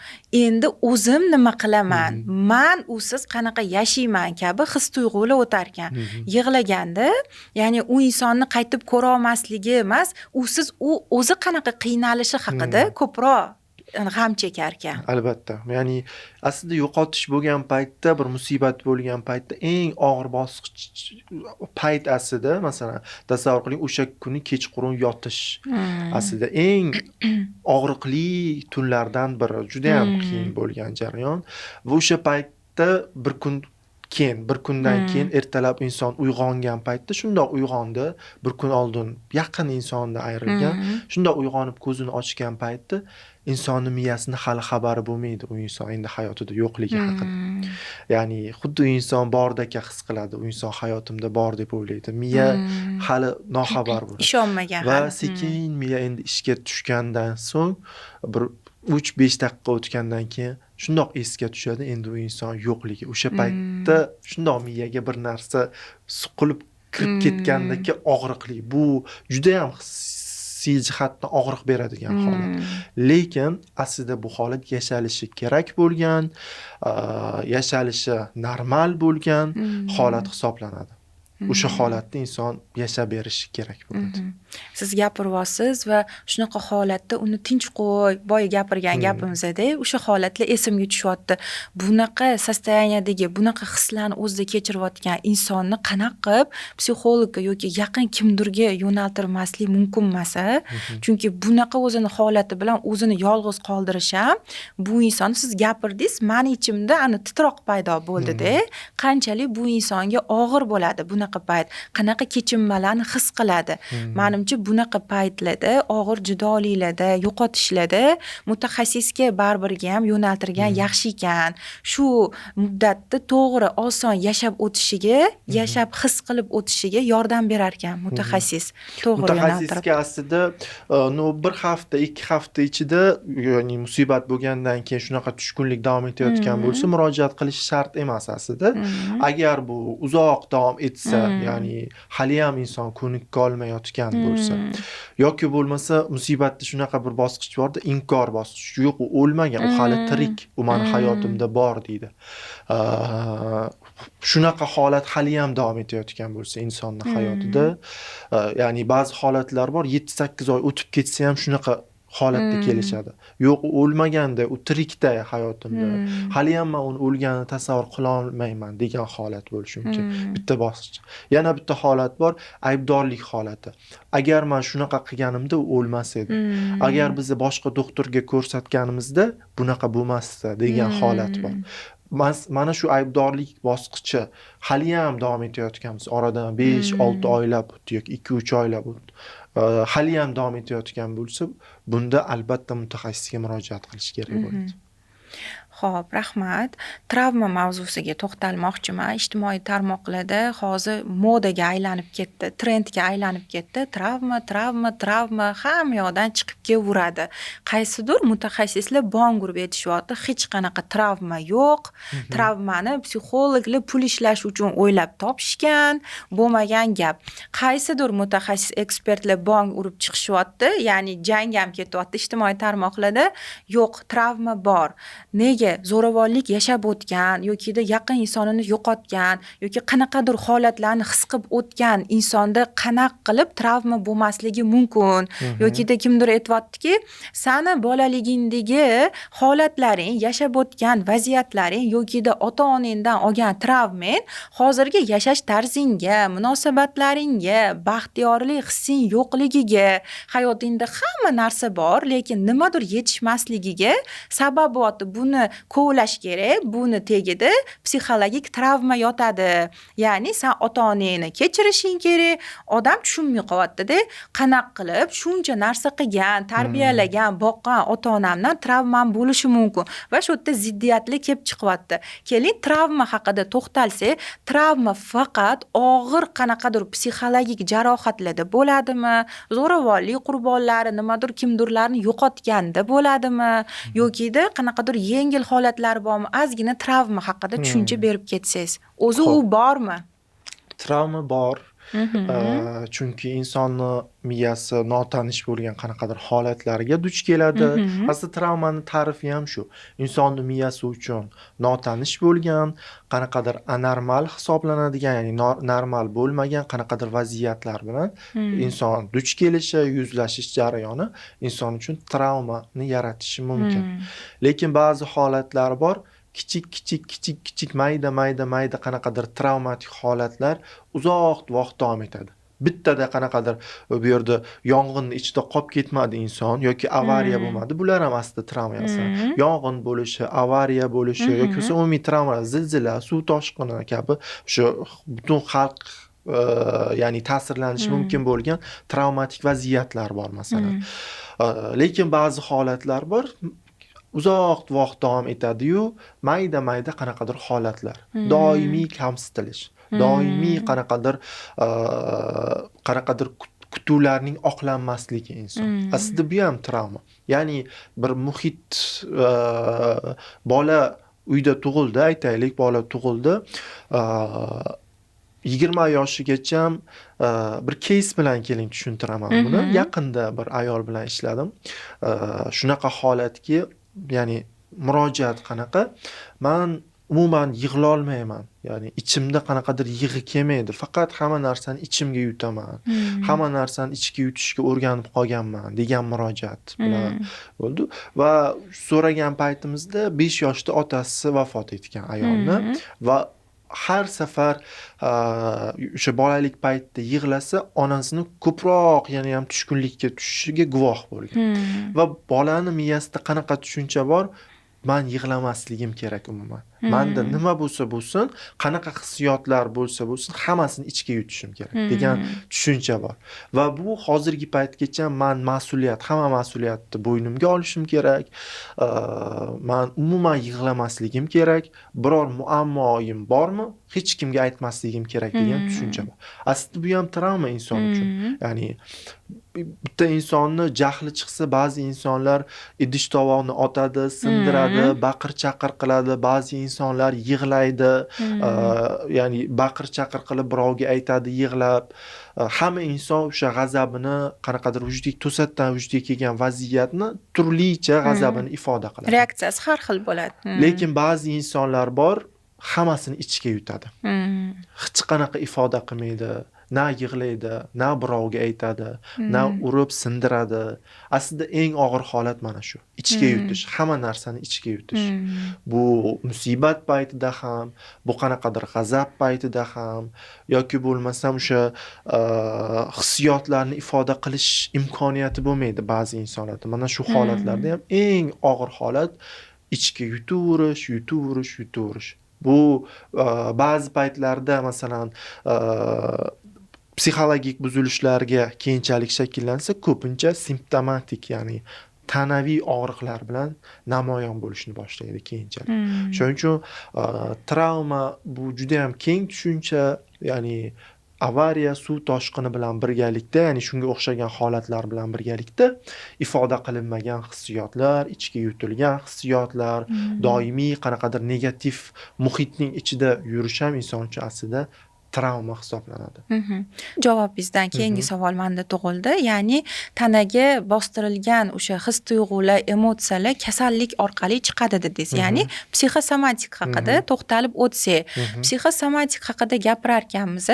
Endi o'zim nima qilaman? Man usiz qanaqa yashayman kabi his tuyg'ular o'tar ekan. Yig'laganda, ya'ni u insonni qaytib ko'ra olmasligi emas, usiz u o'zi qanaqa qiynalishi haqida ko'proq g'am chekar ekan. Albatta. Ya'ni aslida yo'qotish bo'lgan paytda, bir musibat bo'lgan paytda eng og'ir bosqich payt aslida, masalan, tasavvur qiling, o'sha kuni kechqurun yotish aslida eng og'riqli tunlardan biri, juda ham qiyin bo'lgan jarayon va o'sha paytda bir kun keyin, bir kundan keyin ertalab inson uyg'ongan paytda shundoq uyg'ondi, bir kun oldin yaqin insondan ayrilgan, shundoq uyg'onib ko'zini ochgan paytda insonni miyasini hali xabari bo'lmaydi u inson endi hayotida yo'qligi haqida. Ya'ni xuddi inson bordaka his qiladi, u inson hayotimda bor deb o'ylaydi. Miya hali noxabar bo'ladi. Ishonmagan va sekin miya endi ishga tushgandan so'ng bir 3-5 daqiqa o'tgandan keyin shundoq esga tushadi endi u inson yo'qligi. O'sha paytda shundoq miyaga bir narsa suqilib kirib ketgandagi og'riqli. Bu juda ham hissiy jihatdan og'riq beradigan holat. Lekin aslida bu holat yashalishi kerak bo'lgan, yashalishi normal bo'lgan holat hisoblanadi. O'sha holatda inson yashab berishi kerak bo'ladi. Siz gapiryapsiz va shunaqa holatda uni tinch qo'y, boya gapirgan gapimizda o'sha holatlar esimga tushyapti. Bunaqa состояниядagi, bunaqa hislarni o'zida kechirayotgan insonni qanaqa qilib psixologga yoki yaqin kimdirga yo'naltirmaslik mumkin emas, a? Chunki bunaqa o'zini holati bilan o'zini yolg'iz qoldirish ham, bu insonni, siz gapirdingiz, mani ichimda ana titroq paydo bo'ldi-da. Qanchalik bu insonga og'ir bo'ladi bunaqa payt, qanaqa kechinmalarni his qiladi. Manimcha, bunaqa paytlarda, og'ir judoliklarda, yo'qotishlarda mutaxassisga baribirga ham yo'naltirgan yaxshi ekan. Shu muddatda to'g'ri, oson yashab o'tishiga, yashab his qilib o'tishiga yordam berar ekan mutaxassis. To'g'ri yo'naltirib. Mutaxassisga aslida ну, bir hafta, 2 hafta ichida, ya'ni musibat bo'lgandan keyin shunaqa tushkunlik davom etayotgan bo'lsa, murojaat qilish shart emas aslida. Agar bu uzoq davom etsa, ya'ni haliyam inson ko'nikka olmayotgan bo'lsa yoki bo'lmasa musibatda shunaqa bir bosqich borda, inkor bosqichi, yo'q, u o'lmagan, u hali tirik, u mani hayotimda bor deydi. Shunaqa holat haliyam davom etayotgan bo'lsa insonni hayotida, ya'ni ba'zi holatlar bor, 7-8 oy o'tib ketsa ham shunaqa holatda kelishadi. Yo'q, u o'lmaganda, u tirikda hayotimda. Haliyam man uni o'lganini tasavvur qila olmayman degan holat bo'lishi mumkin. Bitta bosqich. Yana bitta holat bor, aybdorlik holati. Agar man shunaqa qilganimda u o'lmas edi. Agar bizni boshqa doktorga ko'rsatganimizda bunaqa bo'lmasdi degan holat bor. Mana shu aybdorlik bosqichi haliyam davom etayotgan bo'lsa, oradan 5-6 oylab o'tdi yoki 2-3 oylab o'tdi, haliyam davom etayotgan bo'lsa, bunda albatta mutaxassisga murojaat qilish kerak bo'ladi. Xo'p, rahmat. Travma mavzusiga to'xtalmoqchiman. Ijtimoiy tarmoqlarda hozir modaga aylanib ketdi, trendga aylanib ketdi. Travma, travma, travma hamma yoqdan chiqib kelaveradi. Qaysidir mutaxassislar bong urib aytishyapti, hech qanaqa travma yo'q. Travmani psixologlar pul ishlash uchun o'ylab topishgan, bo'lmagan gap. Qaysidir mutaxassis ekspertlar bong urib chiqishyapti, ya'ni jang ham ketyapti ijtimoiy tarmoqlarda. Yo'q, travma bor. Nega zo'ravonlik yashab o'tgan yokida yaqin insonini yo'qotgan yoki qanaqadir holatlarni his qilib o'tgan insonda qanaqa qilib travma bo'lmasligi mumkin? Yokida kimdir aytyaptiki, sani bolaligingdagi holatlaring, yashab o'tgan vaziyatlaring yokida ota-onangdan olgan travmang hozirgi yashash tarzingga, munosabatlaringga, baxtiyorlik hissing yo'qligiga, hayotingda hamma narsa bor, lekin nimadir yetishmasligiga sabab bo'lyapti. Buni kovlash kerak, buni tagida psixologik travma yotadi. Ya'ni san ota-onangni kechirishing kerak. Odam tushunmay qolyapti-da, qanaqa qilib shuncha narsa qilgan, tarbiyalagan, boqqan ota-onamdan travmam bo'lishi mumkin va shu yerda ziddiyatlar kelib chiqyapti. Keling, travma haqida to'xtalsak, travma faqat og'ir qanaqadir psixologik jarohatlarda bo'ladimi? Zo'ravonlik qurbonlari, nimadir kimdirlarni yo'qotganda bo'ladimi? Yokida qanaqadir yengil holatlar bormi? Ozgina travma haqida tushuncha berib ketsangiz. O'zi u bormi? Travma bor. Chunki insonni miyasi notanish bo'lgan qanaqadir holatlarga duch keladi. Aslida travmani ta'rifi ham shu. Insonni miyasi uchun notanish bo'lgan, qanaqadir anormal hisoblanadigan, ya'ni normal bo'lmagan qanaqadir vaziyatlar bilan inson duch kelishi, yuzlashish jarayoni inson uchun travmani yaratishi mumkin. Lekin ba'zi holatlar bor, kichik kichik kichik kichik mayda mayda mayda qanaqadir travmatik holatlar uzoq vaqt davom etadi. Bittada qanaqadir bu yerda yong'inni ichida qolib ketmadi inson yoki avariya bo'lmadi. Bular ham aslida travma. Yong'in bo'lishi, avariya bo'lishi yoki bo'lmasa umumiy travmalar, zilzila, suv toshqini kabi shu butun xalq ya'ni ta'sirlanishi mumkin bo'lgan travmatik vaziyatlar bor masalan. Lekin ba'zi holatlar bor, uzoq vaqt davom etadi-yu, mayda-mayda qanaqadir holatlar, doimiy kamsitilish, doimiy qanaqadir kutuvlarning oqlanmasligi inson. Aslida bu ham travma. Ya'ni bir muhit, bola uyda tug'ildi, aytaylik, bola tug'ildi. 20 yoshigacha bir кейс bilan keling tushuntiraman buni. Yaqinda bir ayol bilan ishladim. Shunaqa holatki, ya'ni murojaat qanaqa? Man umuman yig'lolmayman. Ya'ni ichimda qanaqadir yig'i kelmaydi. Faqat hamma narsani ichimga yutaman. Hamma narsani ichga yutishga o'rganib qolganman degan murojaat bilan bo'ldi va so'ragan paytimizda 5 yoshda otasi vafot etgan ayolni va har safar o'sha bolalik paytida yig'lasa, onasini ko'proq yana ham tushkunlikka tushishiga guvoh bo'lgan. Va bolani miyasida qanaqa tushuncha bor? Man yig'lamasligim kerak umuman. Manda nima bo'lsa bo'lsin, qanaqa hissiyotlar bo'lsa bo'lsin, hammasini ichga yutishim kerak degan tushuncha bor. Va bu hozirgi paytgacha man mas'uliyat, hamma mas'uliyatni bo'ynimga olishim kerak. Man umuman yig'lamasligim kerak. Biror muammoyim bormi, hech kimga aytmasligim kerak degan tushuncha bor. Aslida bu ham travma inson uchun. Ya'ni bitta insonni jahli chiqsa, ba'zi insonlar idish tovoqni otadi, sindiradi, baqir chaqir qiladi, ba'zi insonlar yig'laydi, ya'ni baqir chaqir qilib birovga aytadi yig'lab. Hamma inson o'sha g'azabini qanaqadir vujudga, to'satdan vujudga kelgan vaziyatni turlicha g'azabini ifoda qiladi. Reaksiyasi har xil bo'ladi. Lekin ba'zi insonlar bor, hammasini ichga yutadi. Hech qanaqa ifoda qilmaydi. Na yig'laydi, na birovga aytadi, na urib sindiradi. Aslida eng og'ir holat mana shu. Ichga yutish, hamma narsani ichga yutish. Bu musibat paytida ham, bu qanaqadir g'azab paytida ham yoki bo'lmasam o'sha hissiyotlarni ifoda qilish imkoniyati bo'lmaydi ba'zi insonlarda. Mana shu holatlarda ham eng og'ir holat ichga yutaverish, yutaverish, yutaverish. Bu ba'zi paytlarda masalan psixologik buzilishlarga keyinchalik shakllansa, ko'pincha simptomatik, ya'ni tanaviy og'riqlar bilan namoyon bo'lishni boshlaydi keyinchalik. Shuning uchun travma bu juda ham keng tushuncha, ya'ni avariya, suv toshqini bilan birgalikda, ya'ni shunga o'xshagan holatlar bilan birgalikda ifoda qilinmagan hissiyotlar, ichga yutilgan hissiyotlar, doimiy qanaqadir negativ muhitning ichida yurish ham inson uchun aslida travma hisoblanadi. Javobingizdan keyingi savol menda tug'ildi. Ya'ni tanaga bostirilgan o'sha his tuyg'ular, emotsiyalar kasallik orqali chiqadi dedingiz. Ya'ni psixosomatik haqida to'xtalib o'tsak, psixosomatik haqida gapirar ekanmiz,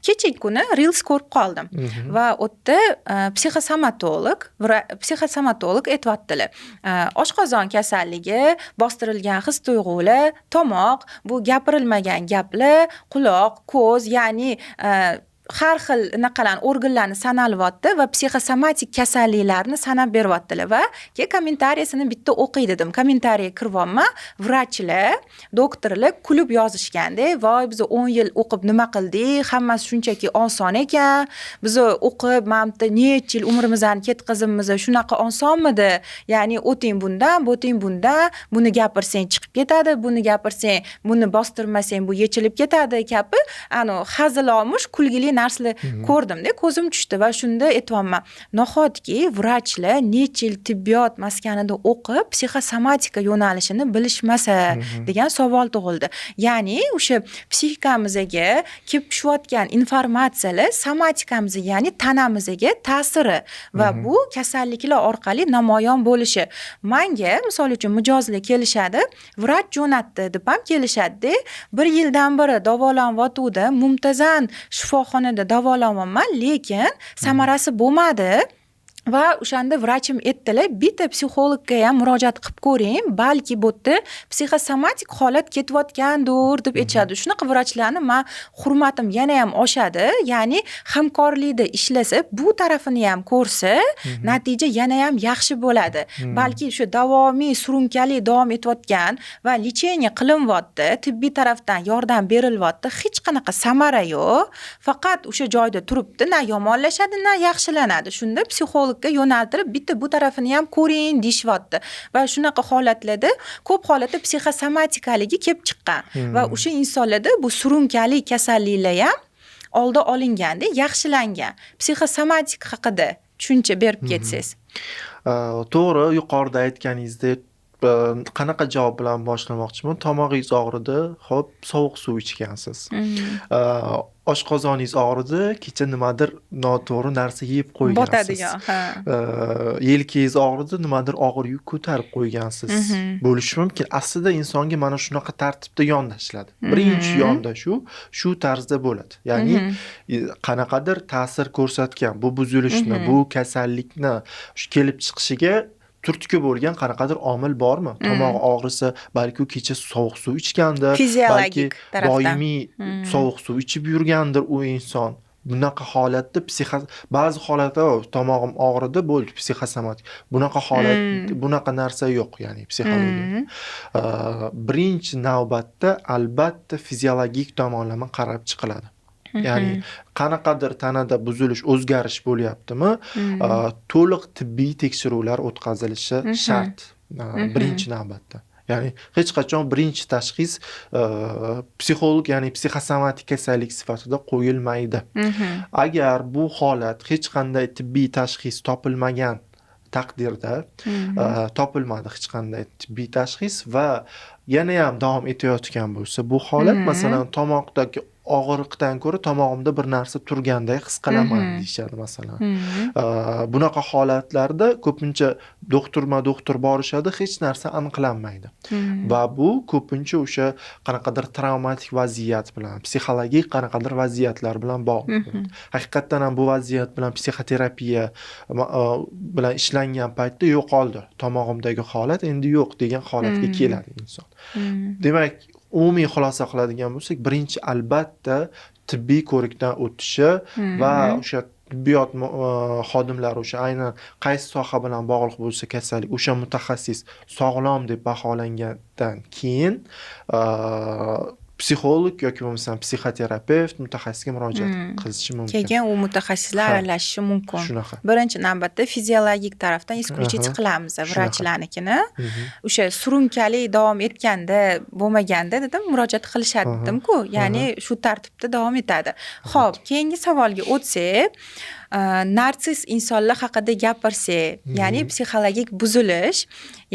kechagi kuni reels ko'rib qoldim va u yerda psixosomatolog aytyaptilar, oshqozon kasalligi, bostirilgan his tuyg'ular, tomoq, bu gapirilmagan gaplar, quloq, ko'z, ya'ni har xil anaqalarni, organlarni sanalyapti va psixosomatik kasalliklarni sanab beryaptilar. Va keyin kommentariyasini bitta o'qiy dedim, kommentariyaga kiryapman, vrachlar, doktorlar kulib yozishganda: voy, biz 10 yil o'qib nima qildik, hammasi shunchaki oson ekan, biz o'qib mana bu yerda necha yil umrimizni ketkazibmiz, shunaqa osonmidi? Ya'ni o'ting bundan, bo'ting bundan, buni gapirsang chiqib ketadi, buni gapirsang, buni bostirmasang bu yechilib ketadi kabi anavi hazilomuz kulgili. Shunday narsalar ko'rdimda, ko'zim tushdi va shunda aytyapman, nahotki vrachlar necha yil tibbiyot maskanida o'qib, psixosomatika yo'nalishini bilishmasa degan savol tug'ildi. Ya'ni o'sha psixikamizga kelib tushayotgan informatsiyalar somatikamizga, ya'ni tanamizga ta'siri va bu kasalliklar orqali namoyon bo'lishi. Manga misol uchun mijozlar kelishadi, vrach jo'natdi deb ham kelishadi-da. Bir yildan beri davolanyotgandi, muntazam shifoxonada davolanyapman, lekin samarasi bo'lmadi. Va o'shanda vrachim aytdilar, bitta psixologga ham murojaat qilib ko'ring, balki bu yerda psixosomatik holat ketayotgandir deb aytishadi. Shunaqa vrachlarni man hurmatim yana ham oshadi. Ya'ni hamkorlikda ishlasa, bu tarafini ham ko'rsa, natija yana ham yaxshi bo'ladi. Balki shu davomiy surunkali davom etayotgan va лечение qilinyapti, tibbiy tarafdan yordam berilyapti, hech qanaqa samara yo'q. Faqat o'sha joyda turibdi, na yomonlashadi, na yaxshilanadi. Shunda psixologga yo'naltirib, bitta bu tarafini ham ko'ring deyishyapti. Va shunaqa holatlarda, ko'p holatda psixosomatikaligi kelib chiqqan va o'sha insonlarda bu surunkali kasalliklar ham oldi olinganda, yaxshilangan. Psixosomatik haqida tushuncha berib ketsangiz. To'g'ri, yuqorida aytganingizdek, qanaqa javob bilan boshlamoqchiman? Tomog'ingiz og'ridi, xo'p, sovuq suv ichgansiz. Oshqozoningiz og'ridi, kecha nimadir noto'g'ri narsa yeb qo'ygansiz. Botadigan, ha. Yelkangiz og'ridi, nimadir og'ir yuk ko'tarib qo'ygansiz. Bo'lishi mumkin. Aslida insonga mana shunaqa tartibda yondashiladi. Birinchi yondashuv shu tarzda bo'ladi. Ya'ni qanaqadir ta'sir ko'rsatgan bu buzilishni, bu kasallikni shu kelib chiqishiga turtki bo'lgan qanaqadir omil bormi? Tomog'i og'risa, balki u kecha sovuq suv ichgandir, balki Fiziologik tarafdan. doimiy sovuq suv ichib yurgandir u inson. Bunaqa holatda ba'zi holatda tomog'im og'ridi, bo'ldi, psixosomatik. Bunaqa holat, bunaqa narsa yo'q, ya'ni psixologiyada. Birinchi navbatda albatta fiziologik tomonlama qarab chiqiladi. Ya'ni qanaqadir tanada buzilish, o'zgarish bo'lyaptimi? To'liq tibbiy tekshiruvlar o'tkazilishi shart. Birinchi navbatda. Ya'ni hech qachon birinchi tashxis psixolog, ya'ni psixosomatik kasallik sifatida qo'yilmaydi. Agar bu holat hech qanday tibbiy tashxis topilmagan taqdirda, topilmadi hech qanday tibbiy tashxis va yana ham davom etayotgan bo'lsa bu holat, masalan, tomoqdagi og'riqdan ko'ra tomog'imda bir narsa turganday his qilaman deyishadi masalan. Bunaqa holatlarda ko'pincha doktorma-doktor borishadi, hech narsa aniqlanmaydi. Va bu ko'pincha o'sha qanaqadir travmatik vaziyat bilan, psixologik qanaqadir vaziyatlar bilan bog'liq. Haqiqatdan ham bu vaziyat bilan psixoterapiya bilan ishlangan paytda yo'qoldi. Tomog'imdagi holat endi yo'q degan holatga keladi inson. Demak, umumiy xulosa qiladigan bo'lsak, birinchi albatta tibbiy ko'rikdan o'tishi va o'sha tibbiyot xodimlari, o'sha aynan qaysi soha bilan bog'liq bo'lsa kasallik, o'sha mutaxassis sog'lom deb baholangandan keyin psixolog yoki bo'lmasam psixoterapevt mutaxassisga murojaat qilishi mumkin. Keyin u mutaxassislar aralashishi mumkin. Shunaqa. Birinchi navbatda fiziologik tarafdan исключить qilamiz vrachlarnikini. O'sha surunkali davom etganda, bo'lmaganda dedim, murojaat qilishadi dedim-ku. Ya'ni shu tartibda davom etadi. Xo'p, keyingi savolga o'tsak, narsiz insonlar haqida gapirsak, ya'ni psixologik buzilish,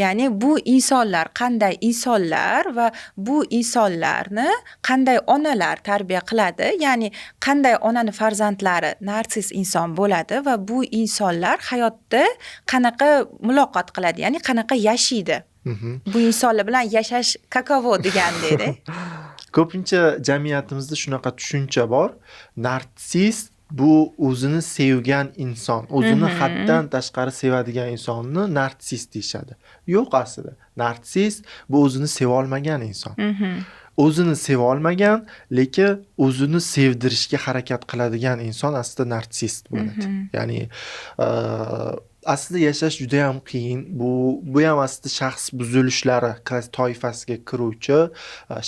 ya'ni bu insonlar qanday insonlar va bu insonlarni qanday onalar tarbiya qiladi, ya'ni qanday onani farzandlari narsiz inson bo'ladi va bu insonlar hayotda qanaqa muloqot qiladi, ya'ni qanaqa yashaydi. Bu insonlar bilan yashash каково degandek. Ko'pincha jamiyatimizda shunaqa tushuncha bor. Narsist bu o'zini sevgan inson, o'zini haddan tashqari sevadigan insonni narsist deyishadi. Yo'q aslida. Narsist bu o'zini sevolmagan inson. O'zini sevolmagan, lekin o'zini sevdirishga harakat qiladigan inson aslida narsist bo'ladi. Ya'ni aslida yashash juda ham qiyin. Bu ham aslida shaxs buzilishlari toifasiga kiruvchi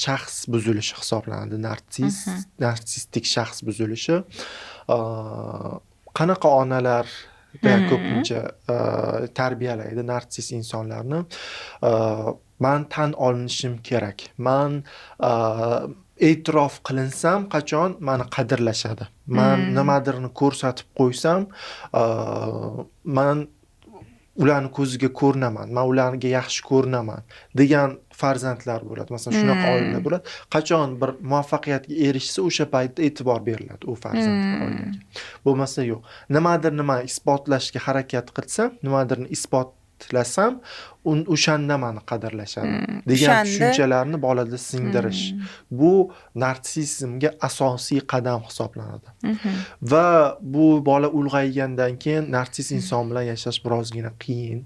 shaxs buzilishi hisoblanadi. Narsistik shaxs buzilishi. Qanaqa onalar ko'pincha tarbiyalaydi narsis insonlarni? Man tan olinishim kerak. Man E'tirof qilinsam, qachon mani qadrlashadi. Man nimadirni ko'rsatib qo'ysam, man ularni ko'ziga ko'rinaman, man ularga yaxshi ko'rinaman degan farzandlar bo'ladi. Masalan, shunaqa oilalar bo'ladi. Qachon bir muvaffaqiyatga erishsa, o'sha paytda e'tibor beriladi u farzandga, oilaga. Bo'lmasa yo'q. Nimadir nima isbotlashga harakat qilsam, nimadirni isbotlasam, o'shanda mani qadrlashadi degan tushunchalarni bolada singdirish. Bu narsizmga asosiy qadam hisoblanadi. Va bu bola ulg'aygandan keyin narsiz inson bilan yashash birozgina qiyin.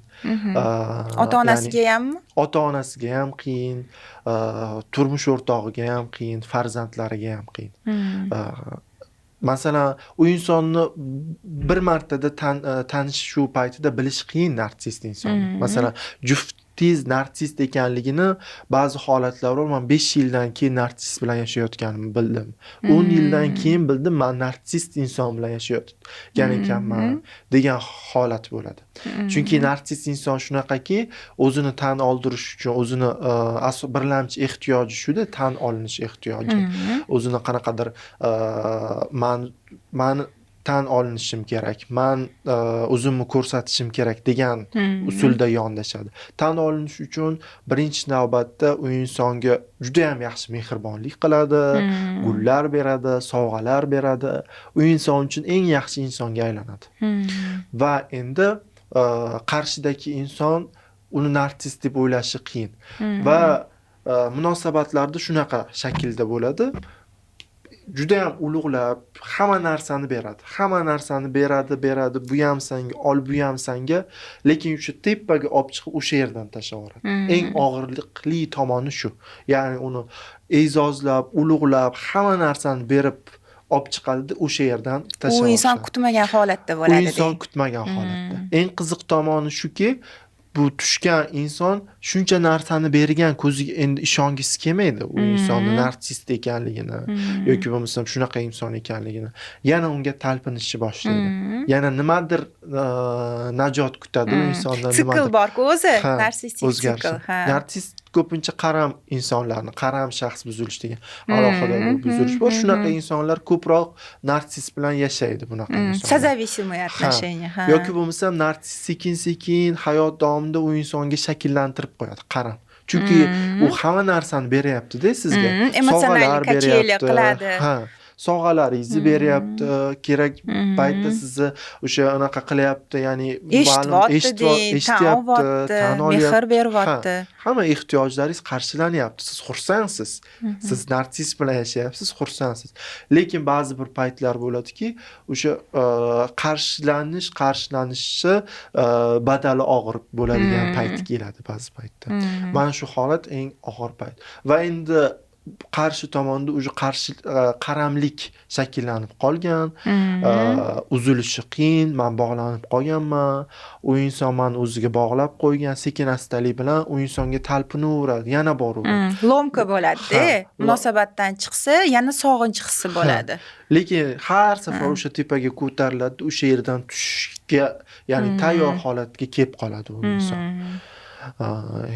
Ota-onasiga hammi? Ota-onasiga ham qiyin, turmush o'rtog'iga ham qiyin, farzandlariga ham qiyin. Masalan, u insonni bir martada tanishuv paytida bilish qiyin narsist insonni. Masalan, juftingiz narsist ekanligini ba'zi holatlar bor. Man 5 yildan keyin narsist bilan yashayotganimni bildim. 10 yildan keyin bildim, man narsist inson bilan yashayotgan ekanman degan holat bo'ladi. Chunki narsist inson shunaqaki, o'zini tan oldirish uchun o'zini birlamchi ehtiyoji shuda, tan olinish ehtiyoji. O'zini qanaqadir man tan olinishim kerak, man o'zimni ko'rsatishim kerak degan usulda yondashadi. Tan olinish uchun birinchi navbatda u insonga juda ham yaxshi mehribonlik qiladi, gullar beradi, sovg'alar beradi. U inson uchun eng yaxshi insonga aylanadi. Va endi qarshidagi inson uni narsist deb o'ylashi qiyin. Va munosabatlarda shunaqa shaklda bo'ladi. Juda ham ulug'lab hamma narsani beradi. Hamma narsani beradi, beradi. Bu ham senga, ol bu ham senga, lekin o'sha tepaga olib chiqib o'sha yerdan tashlab yuboradi. Eng og'irlikli tomoni shu. Ya'ni uni e'zozlab, ulug'lab, hamma narsani berib olib chiqadi, o'sha yerdan tashlab. U inson kutmagan holatda bo'ladi. U inson kutmagan holatda. Eng qiziq tomoni shuki, bu tushgan inson shuncha narsani bergan ko'ziga endi ishongisi kelmaydi u insonni narsist ekanligini yoki bo'lmasam shunaqa inson ekanligini. Yana unga talpinishni boshlaydi. Yana nimadir najot kutadi u insondan. Sikl bor-ku o'zi, narsistik sikl. Narsist ko'pincha qaram insonlarni, qaram shaxs buzilish degan alohida bir buzilish bor. Shunaqa insonlar ko'proq narsist bilan yashaydi, bunaqa insonlar. Созависимые отношения, ha. Yoki bo'lmasam narsist sekin-sekin hayot davomida u insonga shakllantirib qo'yadi, qaram. Chunki u hamma narsani beryapti-da sizga. Emotsional kacheli qiladi. Ha. Sovg'alaringizni beryapti, kerak paytda sizni o'sha anaqa qilyapti, ya'ni eshityapti, tan olyapti, mehr beryapti. Hamma ehtiyojlaringiz qarshilanyapti, siz xursandsiz. Siz narsist bilan yashayapsiz, xursandsiz. Lekin ba'zi bir paytlar bo'ladiki, o'sha qarshilanishi badali og'ir bo'ladigan payt keladi ba'zi paytda. Mana shu holat eng og'ir payt. Va endi qarshi tomonda уже qarshi qaramlik shakllanib qolgan, uzilishi qiyin, men bog'lanib qolganman, u inson meni o'ziga bog'lab qo'ygan, sekin astalik bilan u insonga talpinaveradi, yana boraveradi. Lomka bo'ladi-da, munosabatdan chiqsa, yana sog'inch hissi bo'ladi. Lekin har safar o'sha tepaga ko'tariladi, o'sha yerdan tushishga, ya'ni tayyor holatga kelib qoladi u inson.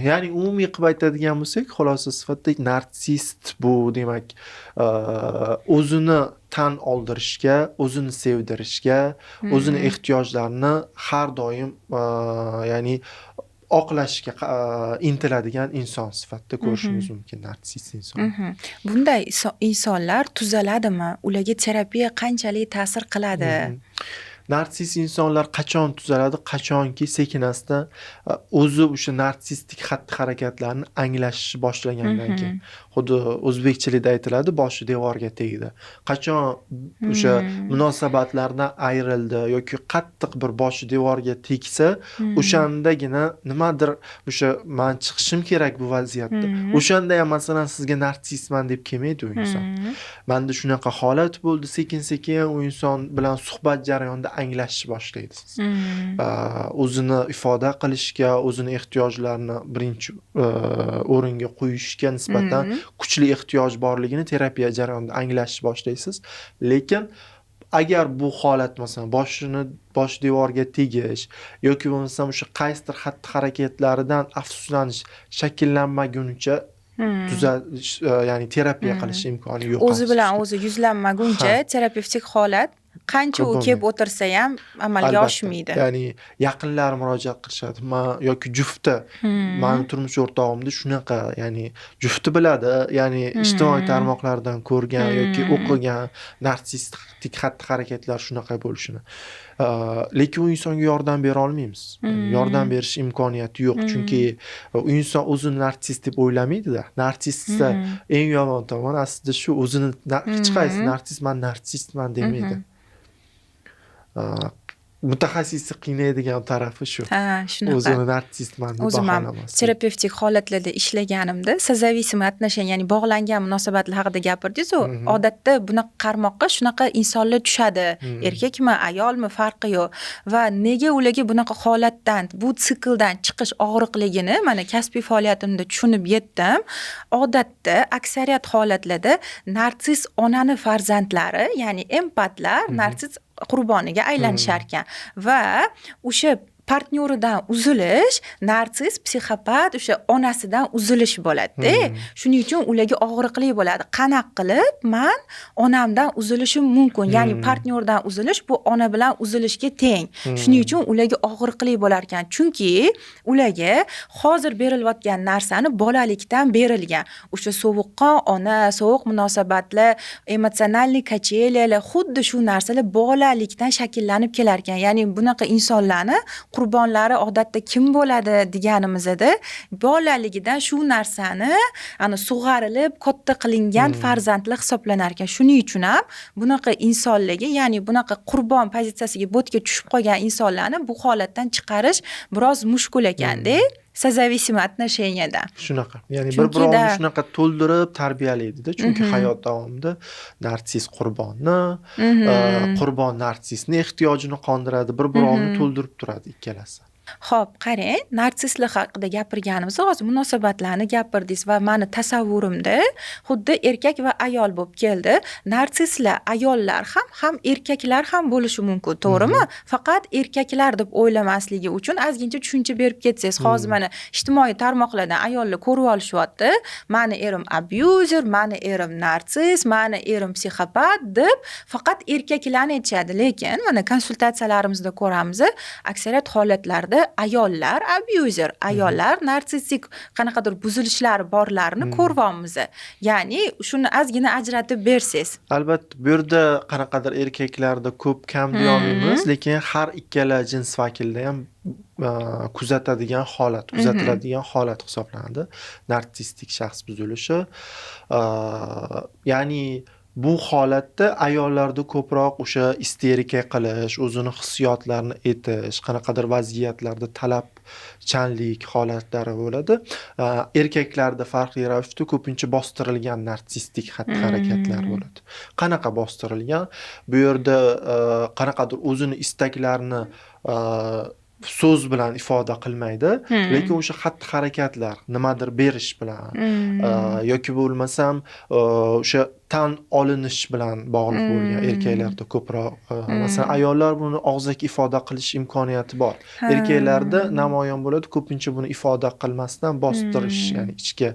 Ya'ni umumiy qilib aytadigan bo'lsak, xulosa sifatida narsist bu demak o'zini tan oldirishga, o'zini sevdirishga, o'zini ehtiyojlarini har doim ya'ni oqlashga intiladigan inson sifatida ko'rishimiz mumkin narsist inson. Bunday insonlar tuzaladimi? Ularga terapiya qanchalik ta'sir qiladi? Narsist insonlar qachon tuzaladi? Qachonki sekin-asta o'zi o'sha narsistik xatti-harakatlarni anglashni boshlagandan keyin. Xuddi o'zbekchilikda aytiladi, boshi devorga tegdi. Qachon o'sha munosabatlardan ayrildi yoki qattiq bir boshi devorga tegsa, o'shandagina nimadir o'sha men chiqishim kerak bu vaziyatda. O'shanda ham masalan sizga narsistman deb kelmaydi u inson. Menda shunaqa holat bo'ldi, sekin-sekin u inson bilan suhbat jarayonida anglashni boshlaydi. O'zini ifoda qilishga, o'zini ehtiyojlarini birinchi o'ringa qo'yishga nisbatan kuchli ehtiyoj borligini terapiya jarayonida anglashni boshlaysiz. Lekin agar bu holat masalan bosh devorga tegish yoki bo'lmasam o'sha qaysidir xatti-harakatlaridan afsuslanish shakllanmagunicha Tuzalish, ya'ni terapiya qilish imkoni yo'q. O'zi bilan o'zi yuzlanmaguncha terapevtik holat qancha u kelib o'tirsa ham amalga oshmaydi. Ya'ni yaqinlar murojaat qilishadi, man yoki jufti, mani turmush o'rtog'imda shunaqa, ya'ni jufti biladi, ya'ni ijtimoiy tarmoqlardan ko'rgan yoki o'qigan narsistik xatti-harakatlar shunaqa bo'lishini. Lekin u insonga yordam bera olmaymiz. Yordam berish imkoniyati yo'q, chunki u inson o'zini narsist deb o'ylamaydi-da. Narsistda eng yomon tomoni aslida shu, o'zini hech qaysi narsist man narsistman demaydi. Mutaxassisni qiynaydigan tarafi shu. Ha, shunaqa. O'zini narsistman deb O'zim ham baholamaslik. Terapevtik holatlarda ishlaganimda созависимый отношения, ya'ni bog'langan munosabatlar haqida gapirdingiz-u, odatda bunaqa qarmoqqa shunaqa insonlar tushadi. Erkakmi, ayolmi, farqi yo'q. Va nega ularga bunaqa holatdan, bu sikldan chiqish og'riqligini mana kasbiy faoliyatimda tushunib yetdim. Odatda aksariyat holatlarda narsis onani farzandlari, ya'ni empatlar narsis qurboniga aylanishar ekan va o'sha partnyoridan uzilish narsis psixopat o'sha onasidan uzilish bo'ladida. Shuning uchun ularga og'riqli bo'ladi. Qanaqa qilib man onamdan uzilishim mumkin? Ya'ni partnyordan uzilish bu ona bilan uzilishga teng. Shuning uchun ularga og'riqli bo'lar ekan, chunki ularga hozir berilayotgan narsani bolalikdan berilgan o'sha sovuqqon ona, sovuq munosabatlar, эмоциональный качели lar, xuddi shu narsalar bolalikdan shakllanib kelar ekan. Ya'ni bunaqa insonlarni qurbonlari odatda kim bo'ladi deganimizda, bolaligidan shu narsani ana sug'arilib katta qilingan farzandlar hisoblanar ekan. Shuning uchun ham bunaqa insonlarga, ya'ni bunaqa qurbon pozitsiyasiga bo'tga tushib qolgan insonlarni bu holatdan chiqarish biroz mushkul ekanda, созависимый отношения da. Shunaqa. Ya'ni bir birovni shunaqa to'ldirib tarbiyalaydida, chunki hayot davomida narsis qurbonni, qurbon narsisni ehtiyojini qondiradi, bir birovni to'ldirib turadi ikkalasi. Xo'p, qarang, narsistlik haqida gapirganimizda hozir munosabatlarni gapirdingiz va mani tasavvurimda xuddi erkak va ayol bo'lib keldi. Narsistlar ayollar ham erkaklar ham bo'lishi mumkin, to'g'rimi? Faqat erkaklar deb o'ylamasligi uchun ozgincha tushuncha berib ketsangiz, hozir mana ijtimoiy tarmoqlardan ayollar ko'rib olishyapti. Mani erim abuser, mani erim narsis, mani erim psixopat deb faqat erkaklarni aytishadi, lekin mana konsultatsiyalarimizda ko'ramiz, aksariyat holatlarda ayollar abuser, ayollar narsistik qanaqadir buzilishlari borlarini ko'ryapmiz. Ya'ni shuni ozgina ajratib bersangiz. Albatta, bu yerda qanaqadir erkaklarda ko'p kam deya olmaymiz, lekin har ikkala jins vakilida ham kuzatadigan holat, kuzatiladigan holat hisoblanadi. Narsistik shaxs buzilishi. Ya'ni bu holatda ayollarda ko'proq o'sha isterika qilish, o'zini hissiyotlarini aytish, qanaqadir vaziyatlarda talabchanlik holatlari bo'ladi. Erkaklarda farqli ravishda ko'pincha bostirilgan narsistik xatti-harakatlar bo'ladi. Qanaqa bostirilgan? Bu yerda qanaqadir o'zini istaklarini so'z bilan ifoda qilmaydi, lekin o'sha xatti-harakatlar, nimadir berish bilan yoki bo'lmasam o'sha tan olinish bilan bog'liq bo'lgan erkaklarda ko'proq. Masalan, ayollar buni og'zaki ifoda qilish imkoniyati bor. Erkaklarda namoyon bo'ladi, ko'pincha buni ifoda qilmasdan bostirish, ya'ni ichki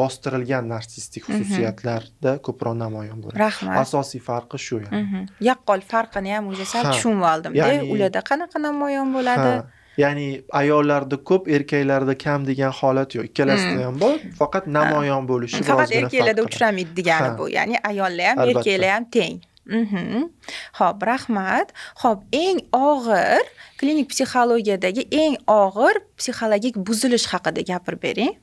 bostirilgan narsistik xususiyatlarda ko'proq namoyon bo'ladi. Rahmat. Asosiy farqi shu, ya'ni. Yaqqol farqini ham o'sha sal tushunib oldim-da. Ularda qanaqa namoyon bo'ladi? Ya'ni ayollarda ko'p, erkaklarda kam degan holat yo'q. Ikkalasida ham bor, faqat namoyon bo'lishi faqat birozgina farq erkaklarda qiladi. Uchramaydi degani bu. Ya'ni ayollar ham, erkaklar ham teng. Xo'p, rahmat. Xo'p, eng og'ir klinik psixologiyadagi eng og'ir psixologik buzilish haqida gapirib bering.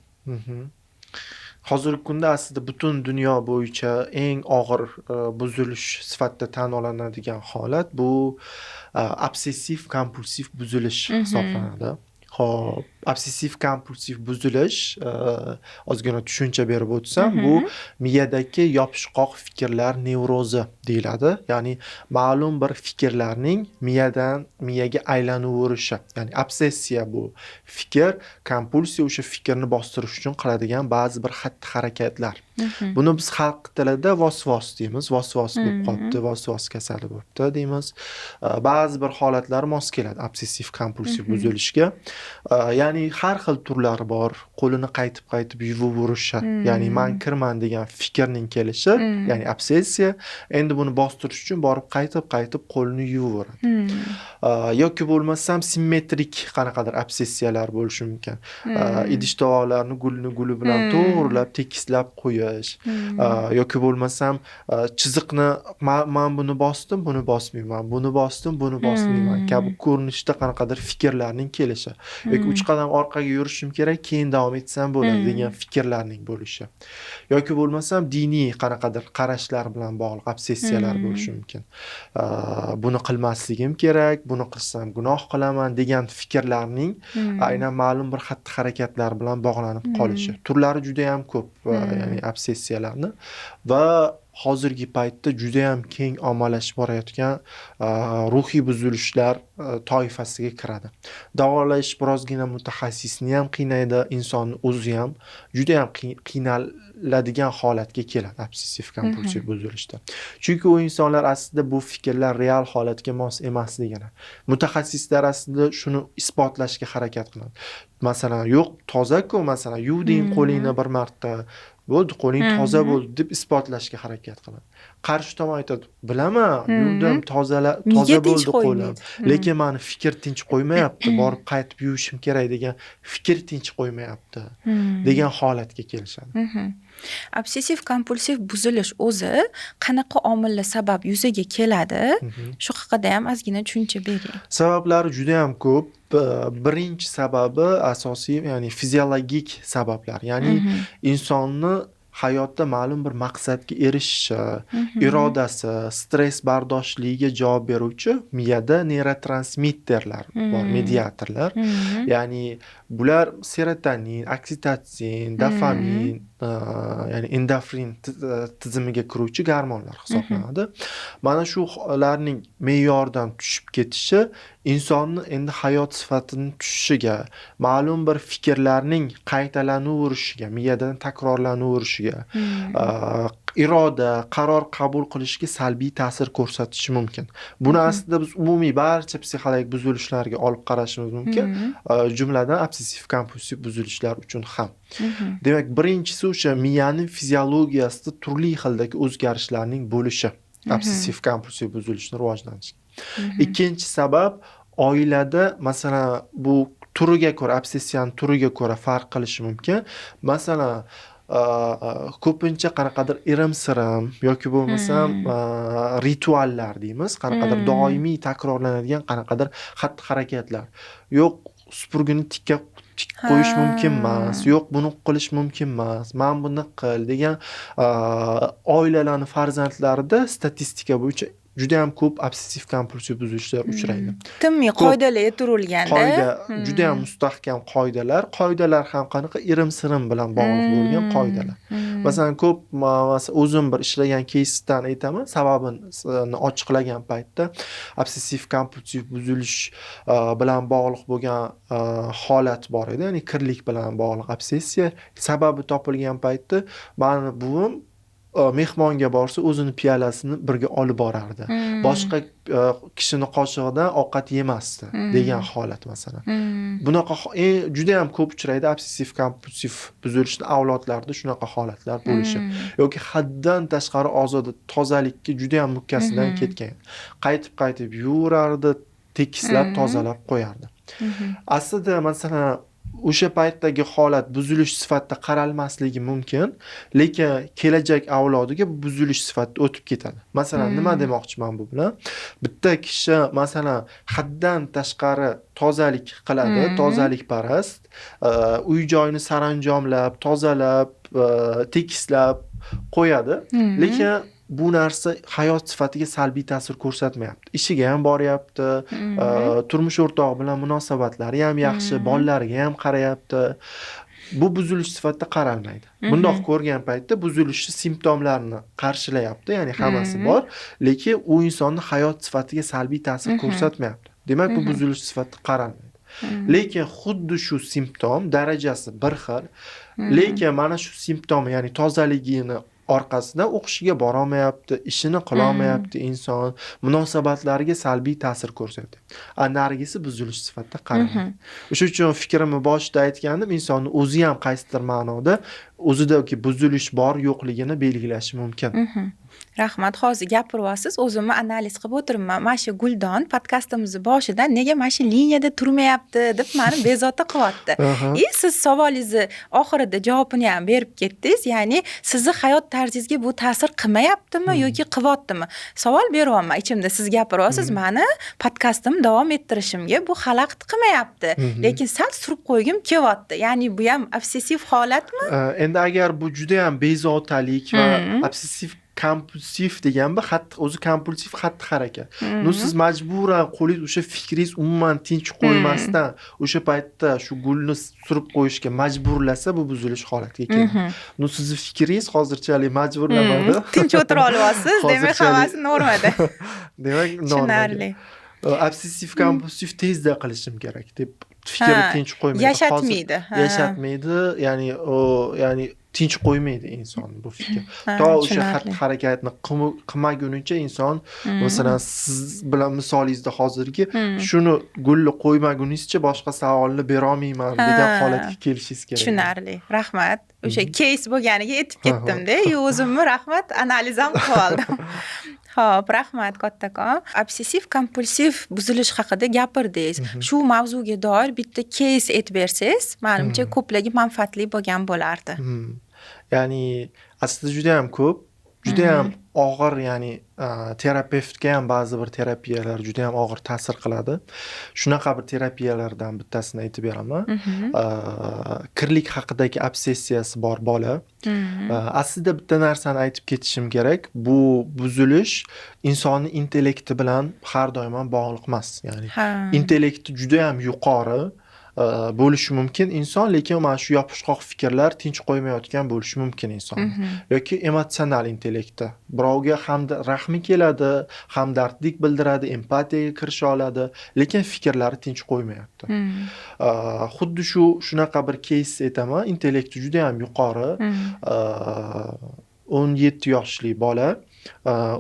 Hozirgi kunda aslida butun dunyo bo'yicha eng og'ir buzilish sifatida tan olinadigan holat bu obsessiv kompulsiv buzilish hisoblanadi. Xo'p, obsessiv kompulsiv buzilish, ozgina tushuncha berib o'tsam, bu miyadagi yopishqoq fikrlar nevrozi deyiladi. Ya'ni ma'lum bir fikrlarning miyadan miyaga aylanaverishi. Ya'ni obsessiya bu fikr, kompulsiya o'sha fikrni bostirish uchun qiladigan ba'zi bir xatti-harakatlar. Buni biz xalq tilida vasvas deymiz. Vasvas bo'lib qolibdi, vasvas kasali bo'libdi deymiz. Ba'zi bir holatlar mos keladi obsessiv kompulsiv buzilishga. Ya'ni Ya'ni har xil turlari bor. Qo'lini qaytib-qaytib yuvib yurishi, ya'ni man kirman degan fikrning kelishi, ya'ni obsessiya. Endi buni bostirish uchun borib qaytib-qaytib qo'lini yuvaveradi. Yoki bo'lmasam simmetrik qanaqadir obsessiyalar bo'lishi mumkin. Idish tovoqlarni gulni guli bilan to'g'rilab tekislab qo'yish, yoki bo'lmasam chiziqni man buni bosdim, buni bosmayman, buni bosdim, buni bosmayman kabi ko'rinishda qanaqadir fikrlarning kelishi. Yoki 3 qadam orqaga yurishim kerak, keyin davom etsam bo'ladi degan fikrlarning bo'lishi. Yoki bo'lmasam diniy qanaqadir qarashlar bilan bog'liq obsessiyalar bo'lishi mumkin. Buni qilmasligim kerak, buni qilsam gunoh qilaman degan fikrlarning aynan ma'lum bir xatti-harakatlar bilan bog'lanib qolishi. Turlari juda ham ko'p, ya'ni obsessiyalarni va hozirgi paytda juda ham keng ommalashib borayotgan ruhiy buzilishlar toifasiga kiradi. Davolash birozgina mutaxassisni ham qiynaydi, insonni o'zi ham juda ham qiynaladigan holatga keladi obsessiv kompulsiv buzilishda. Chunki u insonlar aslida bu fikrlar real holatga mos emasligini, mutaxassislar aslida shuni isbotlashga harakat qiladi. Masalan, yo'q, toza-ku, masalan, yuvding qo'lingni bir marta, bo'ldi, qo'ling toza bo'ldi deb isbotlashga harakat qiladi. Qarshi tomon aytadi, bilaman, yuvdim, toza bo'ldi qo'lim, lekin meni fikr tinch qo'ymayapti, borib qaytib yuvishim kerak degan fikr tinch qo'ymayapti degan holatga kelishadi. Obsessiv kompulsiv buzilish o'zi qanaqa omillar sabab yuzaga keladi? Shu haqida ham ozgina tushuncha bering. Sabablari juda ham ko'p. Birinchi sababi asosiy, ya'ni fiziologik sabablar, ya'ni insonni hayotda ma'lum bir maqsadga erishishi, irodasi, stress bardoshligiga javob beruvchi miyada neyrotransmitterlar bor, mediatorlar. Ya'ni bular serotonin, oksitotsin, dopamin, ya'ni endorfin tizimiga kiruvchi gormonlar hisoblanadi. Mana shularning me'yordan tushib ketishi insonni endi hayot sifatining tushishiga, ma'lum bir fikrlarning qaytalanaverishiga, miyadan takrorlanaverishiga, iroda, qaror qabul qilishga salbiy ta'sir ko'rsatishi mumkin. Buni aslida biz umumiy barcha psixologik buzilishlarga olib qarashimiz mumkin, jumladan obsessiv kompulsiv buzilishlar uchun ham. Demak, birinchisi o'sha miyaning fiziologiyasida turli xildagi o'zgarishlarning bo'lishi, obsessiv kompulsiv buzilishni rivojlanishi. Ikkinchi sabab oilada, masalan, bu turiga ko'ra, obsessiyaning turiga ko'ra farq qilishi mumkin. Masalan, ko'pincha qanaqadir irim-sirim yoki bo'lmasam rituallar deymiz, qanaqadir doimiy takrorlanadigan qanaqadir xatti-harakatlar. Yo'q, supurgini tikka tik qo'yish mumkin emas, yo'q, buni qilish mumkin emas, men buni qil degan oilalarning farzandlarida statistika bo'yicha juda ham ko'p obsessiv kompulsiv buzilishlar uchraydi. Tinmiy qoidalar turilganda, qoida juda ham mustahkam qoidalar, qoidalar ham qanaqa irim-sirim bilan bog'liq bo'lgan qoidalar. Masalan, ko'p o'zim bir ishlagan keysdan aytaman, sababini ochiqlagan paytda obsessiv kompulsiv buzilish bilan bog'liq bo'lgan holat bor edi, ya'ni kirlik bilan bog'liq obsessiya sababi topilgan paytda meni buvim mehmonga borsa o'zini piyolasini birga olib borardi. Boshqa kishini qoshig'idan ovqat yemasdi degan holat masalan. Bunaqa juda ham ko'p uchraydi obsessiv kompulsiv buzilishni avlodlarda shunaqa holatlar bo'lishi. Yoki haddan tashqari ozoda tozalikka juda ham mukkasidan ketgan. Qaytib-qaytib yuvarardi, tekislab, tozalab qo'yardi. Aslida masalan o'sha paytdagi holat buzilish sifatida qaralmasligi mumkin, lekin kelajak avlodiga bu buzilish sifatida o'tib ketadi. Masalan, nima demoqchiman bu bilan? Bitta kishi masalan haddan tashqari tozalik qiladi, tozalikparast, uy joyini saranjomlab, tozalab, tekislab qo'yadi, lekin bu narsa hayot sifatiga salbiy ta'sir ko'rsatmayapti. Ishiga ham boryapti, turmush o'rtog'i bilan munosabatlari ham yaxshi, bolalariga ham qarayapti. Bu buzilish sifatida qaralmaydi. Bundoq ko'rgan paytda buzilishni simptomlarini qarshilayapti, ya'ni hammasi bor, lekin u insonning hayot sifatiga salbiy ta'sir ko'rsatmayapti. Demak, bu buzilish sifatida qaralmaydi. Lekin xuddi shu simptom darajasi bir xil, lekin mana shu simptom, ya'ni tozaligini Orqasidan o'qishiga borolmayapti, ishini qilolmayapti inson, munosabatlariga salbiy ta'sir ko'rsatadi. Narigisi buzilish sifatida qaraladi. O'sha uchun fikrimni boshida aytgandim, insonni o'zi ham qaysidir ma'noda o'zidagi buzilish bor yo'qligini belgilashi mumkin. Rahmat. Hozir gapiryapsiz, o'zimni analiz qilib o'tiribman. Mana shu Guldon podkastimizni boshidan nega mana shu liniyada turmayapti deb mani bezovta qilyapti. И siz savolingizni oxirida javobini ham berib ketdingiz. Ya'ni sizni hayot tarzingizga bu ta'sir qilmayaptimi yoki qilyaptimi? Savol beryapman ichimda, siz gapiryapsiz, mani podkastimni davom ettirishimga bu xalaqit qilmayapti. Lekin sal surib qo'ygim kelyapti. Ya'ni bu ham obsessiv holatmi? Endi agar bu juda ham bezovtalik va obsessiv kompulsiv degan bir xatti, o'zi kompulsiv xatti harakat. Ну, siz majburan qo'lingiz, o'sha fikringiz umuman tinch qo'ymasdan o'sha paytda shu gulni surib qo'yishga majburlasa, bu buzilish holatiga keladi. Ну, sizni fikringiz hozirchalik majburlamadi. Tinch o'tira olyapsiz, demak hammasi normada. Demak, tushunarli. Obsessiv kompulsiv tezda qilishim kerak deb fikri tinch qo'ymaydi. Yashatmaydi. Yashatmaydi, ya'ni u, ya'ni tinch qo'ymaydi insonni bu fikr. To o'sha xatti harakatni qilmagunicha inson, masalan, siz bilan misolingizda hozirgi shuni gulni qo'ymaguningizcha boshqa savolni berolmayman degan holatga kelishingiz kerak. Tushunarli. Rahmat. O'sha keys bo'lganiga yetib ketdim-da. O'zimni rahmat, analiz ham qilib oldim. Xo'p, rahmat kattakon. Obsessiv kompulsiv buzilish haqida gapirdingiz. Shu mavzuga doir bitta keys aytib bersangiz, manimcha ko'plarga manfaatli bo'lgan bo'lardi. Ya'ni aslida juda ham ko'p, juda ham og'ir, ya'ni terapevtga ham ba'zi bir terapiyalar juda ham og'ir ta'sir qiladi. Shunaqa bir terapiyalardan bittasini aytib beraman. Kirlik haqidagi obsessiyasi bor bola. Aslida bitta narsani aytib ketishim kerak. Bu buzilish insonni intellekti bilan har doim ham bog'liq emas. Ya'ni intellekti juda ham yuqori bo'lishi mumkin inson, lekin mana shu yopishqoq fikrlar tinch qo'ymayotgan bo'lishi mumkin inson. Yoki emotsional intellektda. Birovga hamda rahmi keladi, hamdardlik bildiradi, empatiyaga kirisha oladi, lekin fikrlari tinch qo'ymayapti. Xuddi shunaqa bir keys aytaman, intellekti juda ham yuqori. 17 yoshli bola.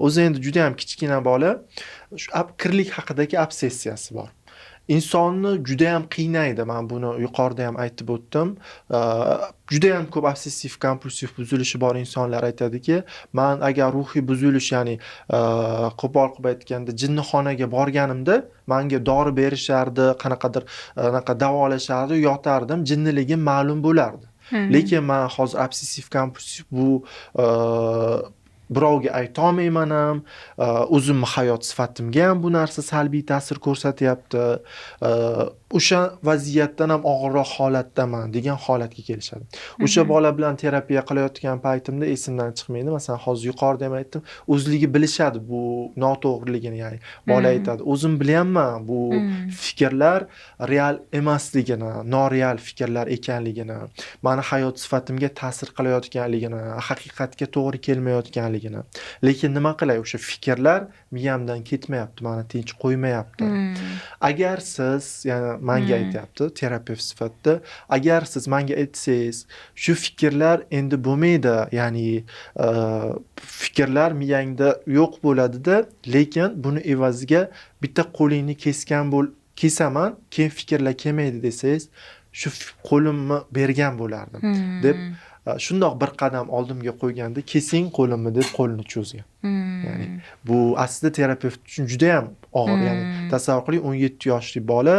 O'zi endi juda ham kichkina bola. Shu kirlik haqidagi obsessiyasi bor. Insonni juda ham qiynaydi. Men buni yuqorida ham aytib o'tdim. Juda ham ko'p obsessiv kompulsiv buzilishi bor insonlar aytadiki, men agar ruhiy buzilish, ya'ni qo'pol qilib aytganda jinnixonaga borganimda menga dori berishardi, qanaqadir anaqa davolashardi, yotardim, jinniligim ma'lum bo'lardi. Lekin men hozir obsessiv kompulsiv bu birovga aytolmayman ham, o'zimni hayot sifatimga ham bu narsa salbiy ta'sir ko'rsatyapti. O'sha vaziyatdan ham og'irroq holatdaman degan holatga kelishadi. O'sha bola bilan terapiya qilayotgan paytimda esimdan chiqmaydi. Masalan, hozir yuqorida ham aytdim, o'zligi bilishadi bu noto'g'riligini, ya'ni bola aytadi, o'zim bilyapman bu fikrlar real emasligini, noreal fikrlar ekanligini, mani hayot sifatimga ta'sir qilayotganligini, haqiqatga to'g'ri kelmayotganligini. Lekin nima qilay, o'sha fikrlar miyamdan ketmayapti, mani tinch qo'ymayapti. Agar siz, ya'ni menga aytyapti terapevt sifatida, agar siz menga aytsangiz, shu fikrlar endi bo'lmaydi, ya'ni fikrlar miyangda yo'q bo'ladida, lekin buni evaziga bitta qo'lingni kesaman, keyin fikrlar kelmaydi desangiz, shu qo'limni bergan bo'lardim deb shundoq bir qadam oldimga qo'yganda, kesing qo'limni deb qo'lini cho'zgan. Ya'ni bu aslida terapevt uchun juda ham og'ir. Ya'ni tasavvur qiling, 17 yoshli bola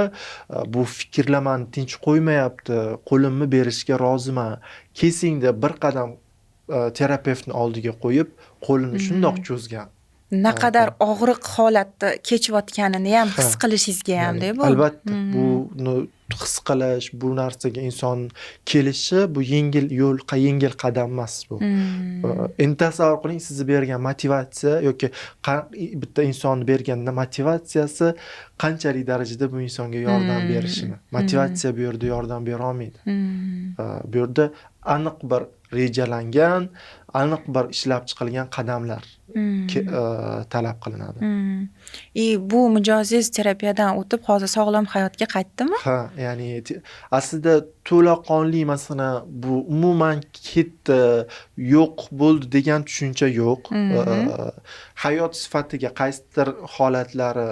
bu fikrlar meni tinch qo'ymayapti, qo'limni berishga roziman, kesing deb bir qadam terapevtni oldiga qo'yib, qo'lini shundoq cho'zgan. Naqadar og'riq holatda kechayotganini ham his qilishingizga ham-da bu. Albatta, buni his qilish, bu narsaga inson kelishi, bu yengil yo'l, yengil qadam emas bu. Endi tasavvur qiling, sizni bergan motivatsiya yoki bitta insonni bergan motivatsiyasi qanchalik darajada bu insonga yordam berishini. Motivatsiya bu yerda yordam bera olmaydi. Bu yerda aniq bir rejalangan, Aniq bir ishlab chiqilgan qadamlar talab qilinadi. И bu mijozingiz terapiyadan o'tib, hozir sog'lom hayotga qaytdimi? Ha, ya'ni aslida to'laqonli, masalan, bu umuman ketdi, yo'q bo'ldi degan tushuncha yo'q. Hayot sifatiga qaysidir holatlari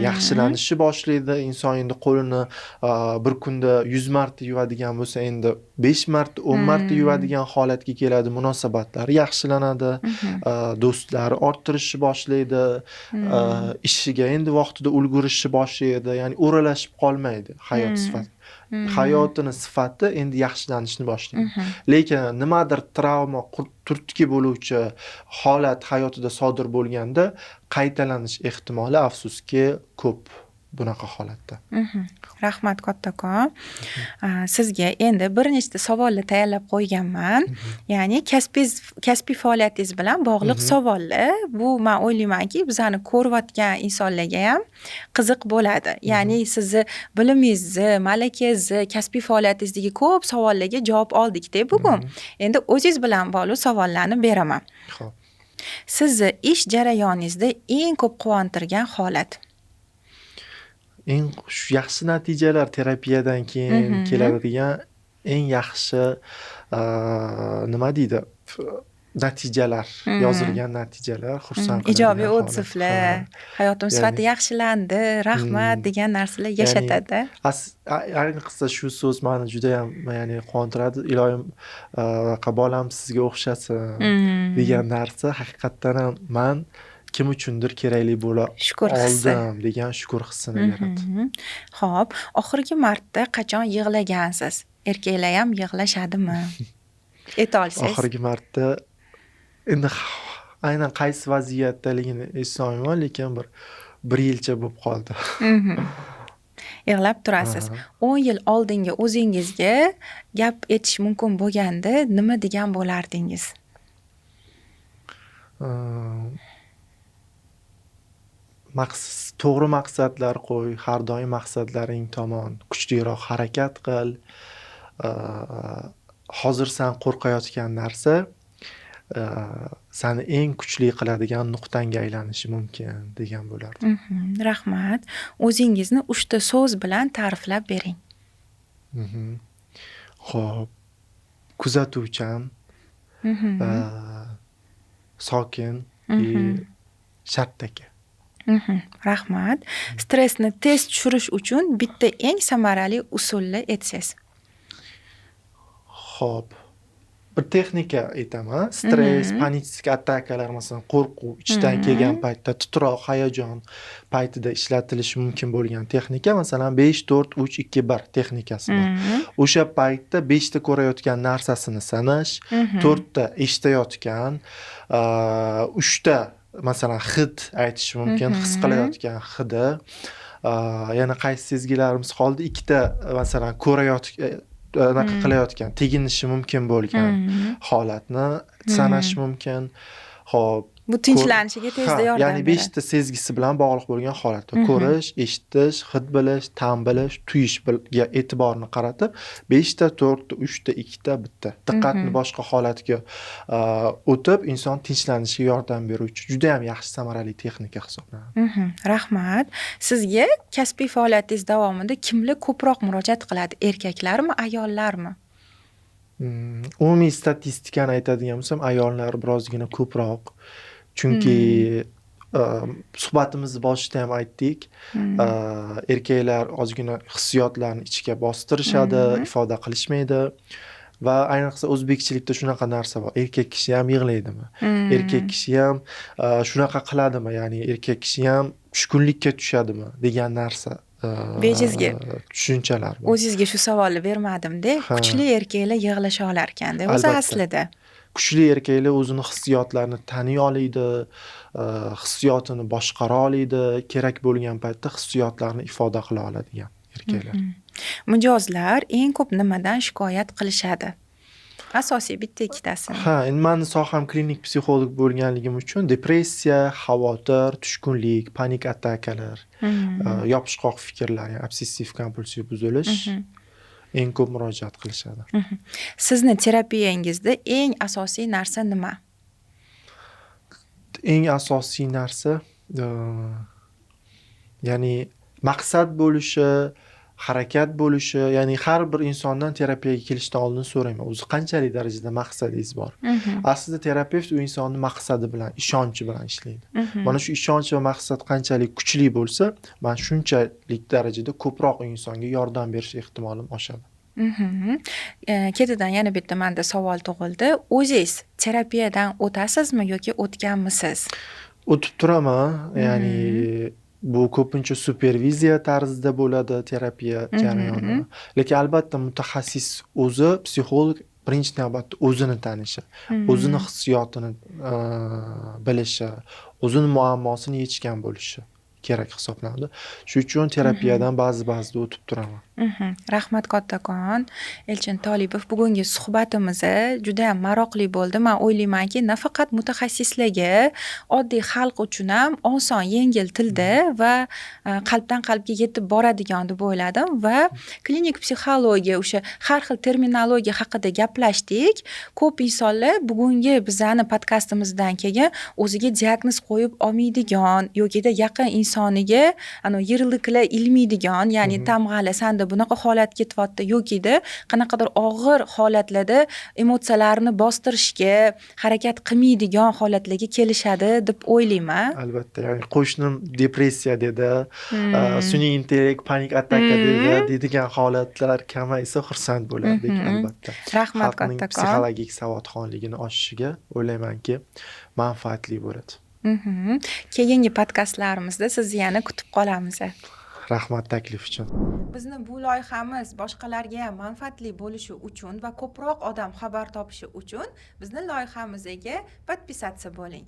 yaxshilanishi boshlaydi. Inson endi qo'lini bir kunda 100 marta yuvadigan bo'lsa, endi 5 marta, 10 marta yuvadigan holatga keladi, munosabatlari yaxshilanadi, do'stlari orttirishni boshlaydi, ishiga endi vaqtida ulgurishni boshlaydi, ya'ni o'ralashib qolmaydi hayot sifati. Hayotini sifati endi yaxshilanishni boshlaydi. Lekin nimadir travma, turtki bo'luvchi holat hayotida sodir bo'lganda qaytalanish ehtimoli, afsuski, ko'p bunaqa holatda. Rahmat kattakon. Sizga endi bir nechta savollar tayyorlab qo'yganman. Ya'ni kasbiy faoliyatingiz bilan bog'liq savollar. Bu, man o'ylaymanki, bizani ko'rayotgan insonlarga ham qiziq bo'ladi. Ya'ni sizni bilimingizni, malakangizni, kasbiy faoliyatingizdagi ko'p savollarga javob oldikda bugun. Endi o'zingiz bilan bog'liq savollarni beraman. Xo'p. Sizni ish jarayoningizda eng ko'p quvontirgan holat? Eng yaxshi natijalar, terapiyadan keyin keladigan eng yaxshi, nima deydi, natijalar, yozilgan natijalar xursand Ijobiy qiladigan holat. отзыв lar, hayotim sifati yaxshilandi, rahmat degan narsalar yashatadi. Ayniqsa shu so'z mani judayam, ya'ni, quvontiradi. Iloyim, bolam sizga o'xshasin degan narsa, haqiqatdan ham man kim uchundir kerakli bo'la Shukur hissi. oldim degan shukur hissini beradi. Xo'p, oxirgi marta qachon yig'lagansiz? Erkaklar ham yig'lashadimi? Ayta olsangiz. Oxirgi marta endi aynan qaysi vaziyatdaligini eslolmayman, lekin bir yilcha bo'lib qoldi. Yig'lab turasiz. Aha. 10 yil oldingi o'zingizga gap aytish mumkin bo'lganda nima degan bo'lardingiz? To'g'ri maqsadlar qo'y, har doim maqsadlaring tomon kuchliroq harakat qil. Hozir san qo'rqayotgan narsa sani eng kuchli qiladigan nuqtangga aylanishi mumkin degan bo'lardim. Rahmat. O'zingizni 3 ta so'z bilan ta'riflab bering. Xo'p, kuzatuvchan, sokin и sharttaka. Rahmat. Stressni tez tushirish uchun bitta eng samarali usulni aytsangiz. Xo'p. Bir texnika aytaman. Stress, панический atakalar, masalan, qo'rquv ichdan kelgan paytda, titroq, hayajon paytida ishlatilishi mumkin bo'lgan texnika, masalan, 5, 4, 3, 2, 1 texnikasi bor. O'sha paytda 5 ta ko'rayotgan narsasini sanash, 4 ta eshitayotgan, 3 ta, masalan, hid aytish mumkin, his qilayotgan hidi, yana qaysi sezgilarimiz qoldi? Ikkita, masalan, ko'rayotgan, anaqa qilayotgan, teginishi mumkin bo'lgan holatni sanash mumkin. Xo'p, Bu tinchlanishiga tezda yordam ya'ni beradi. 5 ta sezgisi bilan bog'liq bo'lgan holatda ko'rish, eshitish, hid bilish, ta'm bilish, tuyishga e'tiborni qaratib, 5 ta, 4 ta, 3 ta, 2 ta, 1 ta. Diqqatni boshqa holatga o'tib, inson tinchlanishiga yordam beruvchi juda ham yaxshi, samarali texnika hisoblanadi. Rahmat. Sizga kasbiy faoliyatingiz davomida kimlar ko'proq murojaat qiladi? Erkaklarmi, ayollarmi? Umumiy statistikani aytadigan bo'lsam, ayollar birozgina ko'proq. Chunki suhbatimizni boshida ham aytdik. Erkaklar ozgina hissiyotlarni ichga bostirishadi, ifoda qilishmaydi va ayniqsa o'zbekchilikda shunaqa narsa bor. Erkak kishi ham yig'laydimi? Erkak kishi ham shunaqa qiladimi? Ya'ni erkak kishi ham tushkunlikka tushadimi degan narsa Bejizga. tushunchalar bor. O'zizga shu savolni bermadim-da. Ha. Kuchli erkaklar yig'lasha olarkan-da o'zi Albatta. aslida. Kuchli erkaklar o'zini hissiyotlarini taniy oladi, hissiyotini boshqara oladi, kerak bo'lgan paytda hissiyotlarini ifoda qila oladigan erkaklar. Mijozlar eng ko'p nimadan shikoyat qilishadi? Asosiy bitta ikkitasini. Ha, endi mani soham klinik psixolog bo'lganligim uchun depressiya, xavotir, tushkunlik, panik atakalar, yopishqoq fikrlar, ya'ni obsessiv kompulsiv buzilish. eng ko'p murojaat qilishadi. Sizni terapiyangizda eng asosiy narsa nima? Eng asosiy narsa, ya'ni maqsad bo'lishi, harakat bo'lishi, ya'ni har bir insondan terapiyaga kelishdan oldin so'rayman, o'zi qanchalik darajada maqsadingiz bor. Aslida terapevt u insonni maqsadi bilan, ishonchi bilan ishlaydi. Mana shu ishonch va maqsad qanchalik kuchli bo'lsa, man shunchalik darajada ko'proq insonga yordam berish ehtimolim oshadi. Ketidan yana bitta menda savol tug'ildi. O'zingiz terapiyadan o'tasizmi yoki o'tganmisiz? O'tib turaman, ya'ni bu ko'pincha superviziya tarzida bo'ladi terapiya jarayoni. Lekin albatta mutaxassis o'zi, psixolog birinchi navbatda o'zini tanishi, o'zini hissiyotini bilishi, o'zini muammosini yechgan bo'lishi kerak hisoblanadi. Shuning uchun terapiyadan ba'zi-ba'zida o'tib turaman. Rahmat kattakon. Elchin Tolipov, bugungi suhbatimiz juda ham maroqli bo'ldi. Men o'ylaymanki, nafaqat mutaxassislarga, oddiy xalq uchun ham oson, yengil tilda va qalbdan qalbga yetib boradigan deb o'yladim va klinik psixologiya, o'sha har xil terminologiya haqida gaplashdik. Ko'p insonlar bugungi bizani podkastimizdan keyin o'ziga diagnoz qo'yib olmaydigan yokida yaqin insoniga ana ярлык lar ilmaydigan, ya'ni tamg'alar, sanda bunaqa holat ketyapti yokida qanaqadir og'ir holatlarda emotsiyalarini bostirishga harakat qilmaydigan holatlarga kelishadi deb o'ylayman. Albatta, ya'ni qo'shnim depressiya dedi, sun'iy intellekt panik ataka dedi deydigan holatlar kamaysa xursand bo'lardik albatta. Rahmat Xalqning kattakon. psixologik savodxonligini oshishiga o'ylaymanki manfaatli bo'ladi. Keyingi podkastlarimizda sizni yana kutib qolamiz. Rahmat taklif uchun. Bizni bu loyihamiz boshqalarga ham manfaatli bo'lishi uchun va ko'proq odam xabar topishi uchun bizni loyihamizga подписаться bo'ling.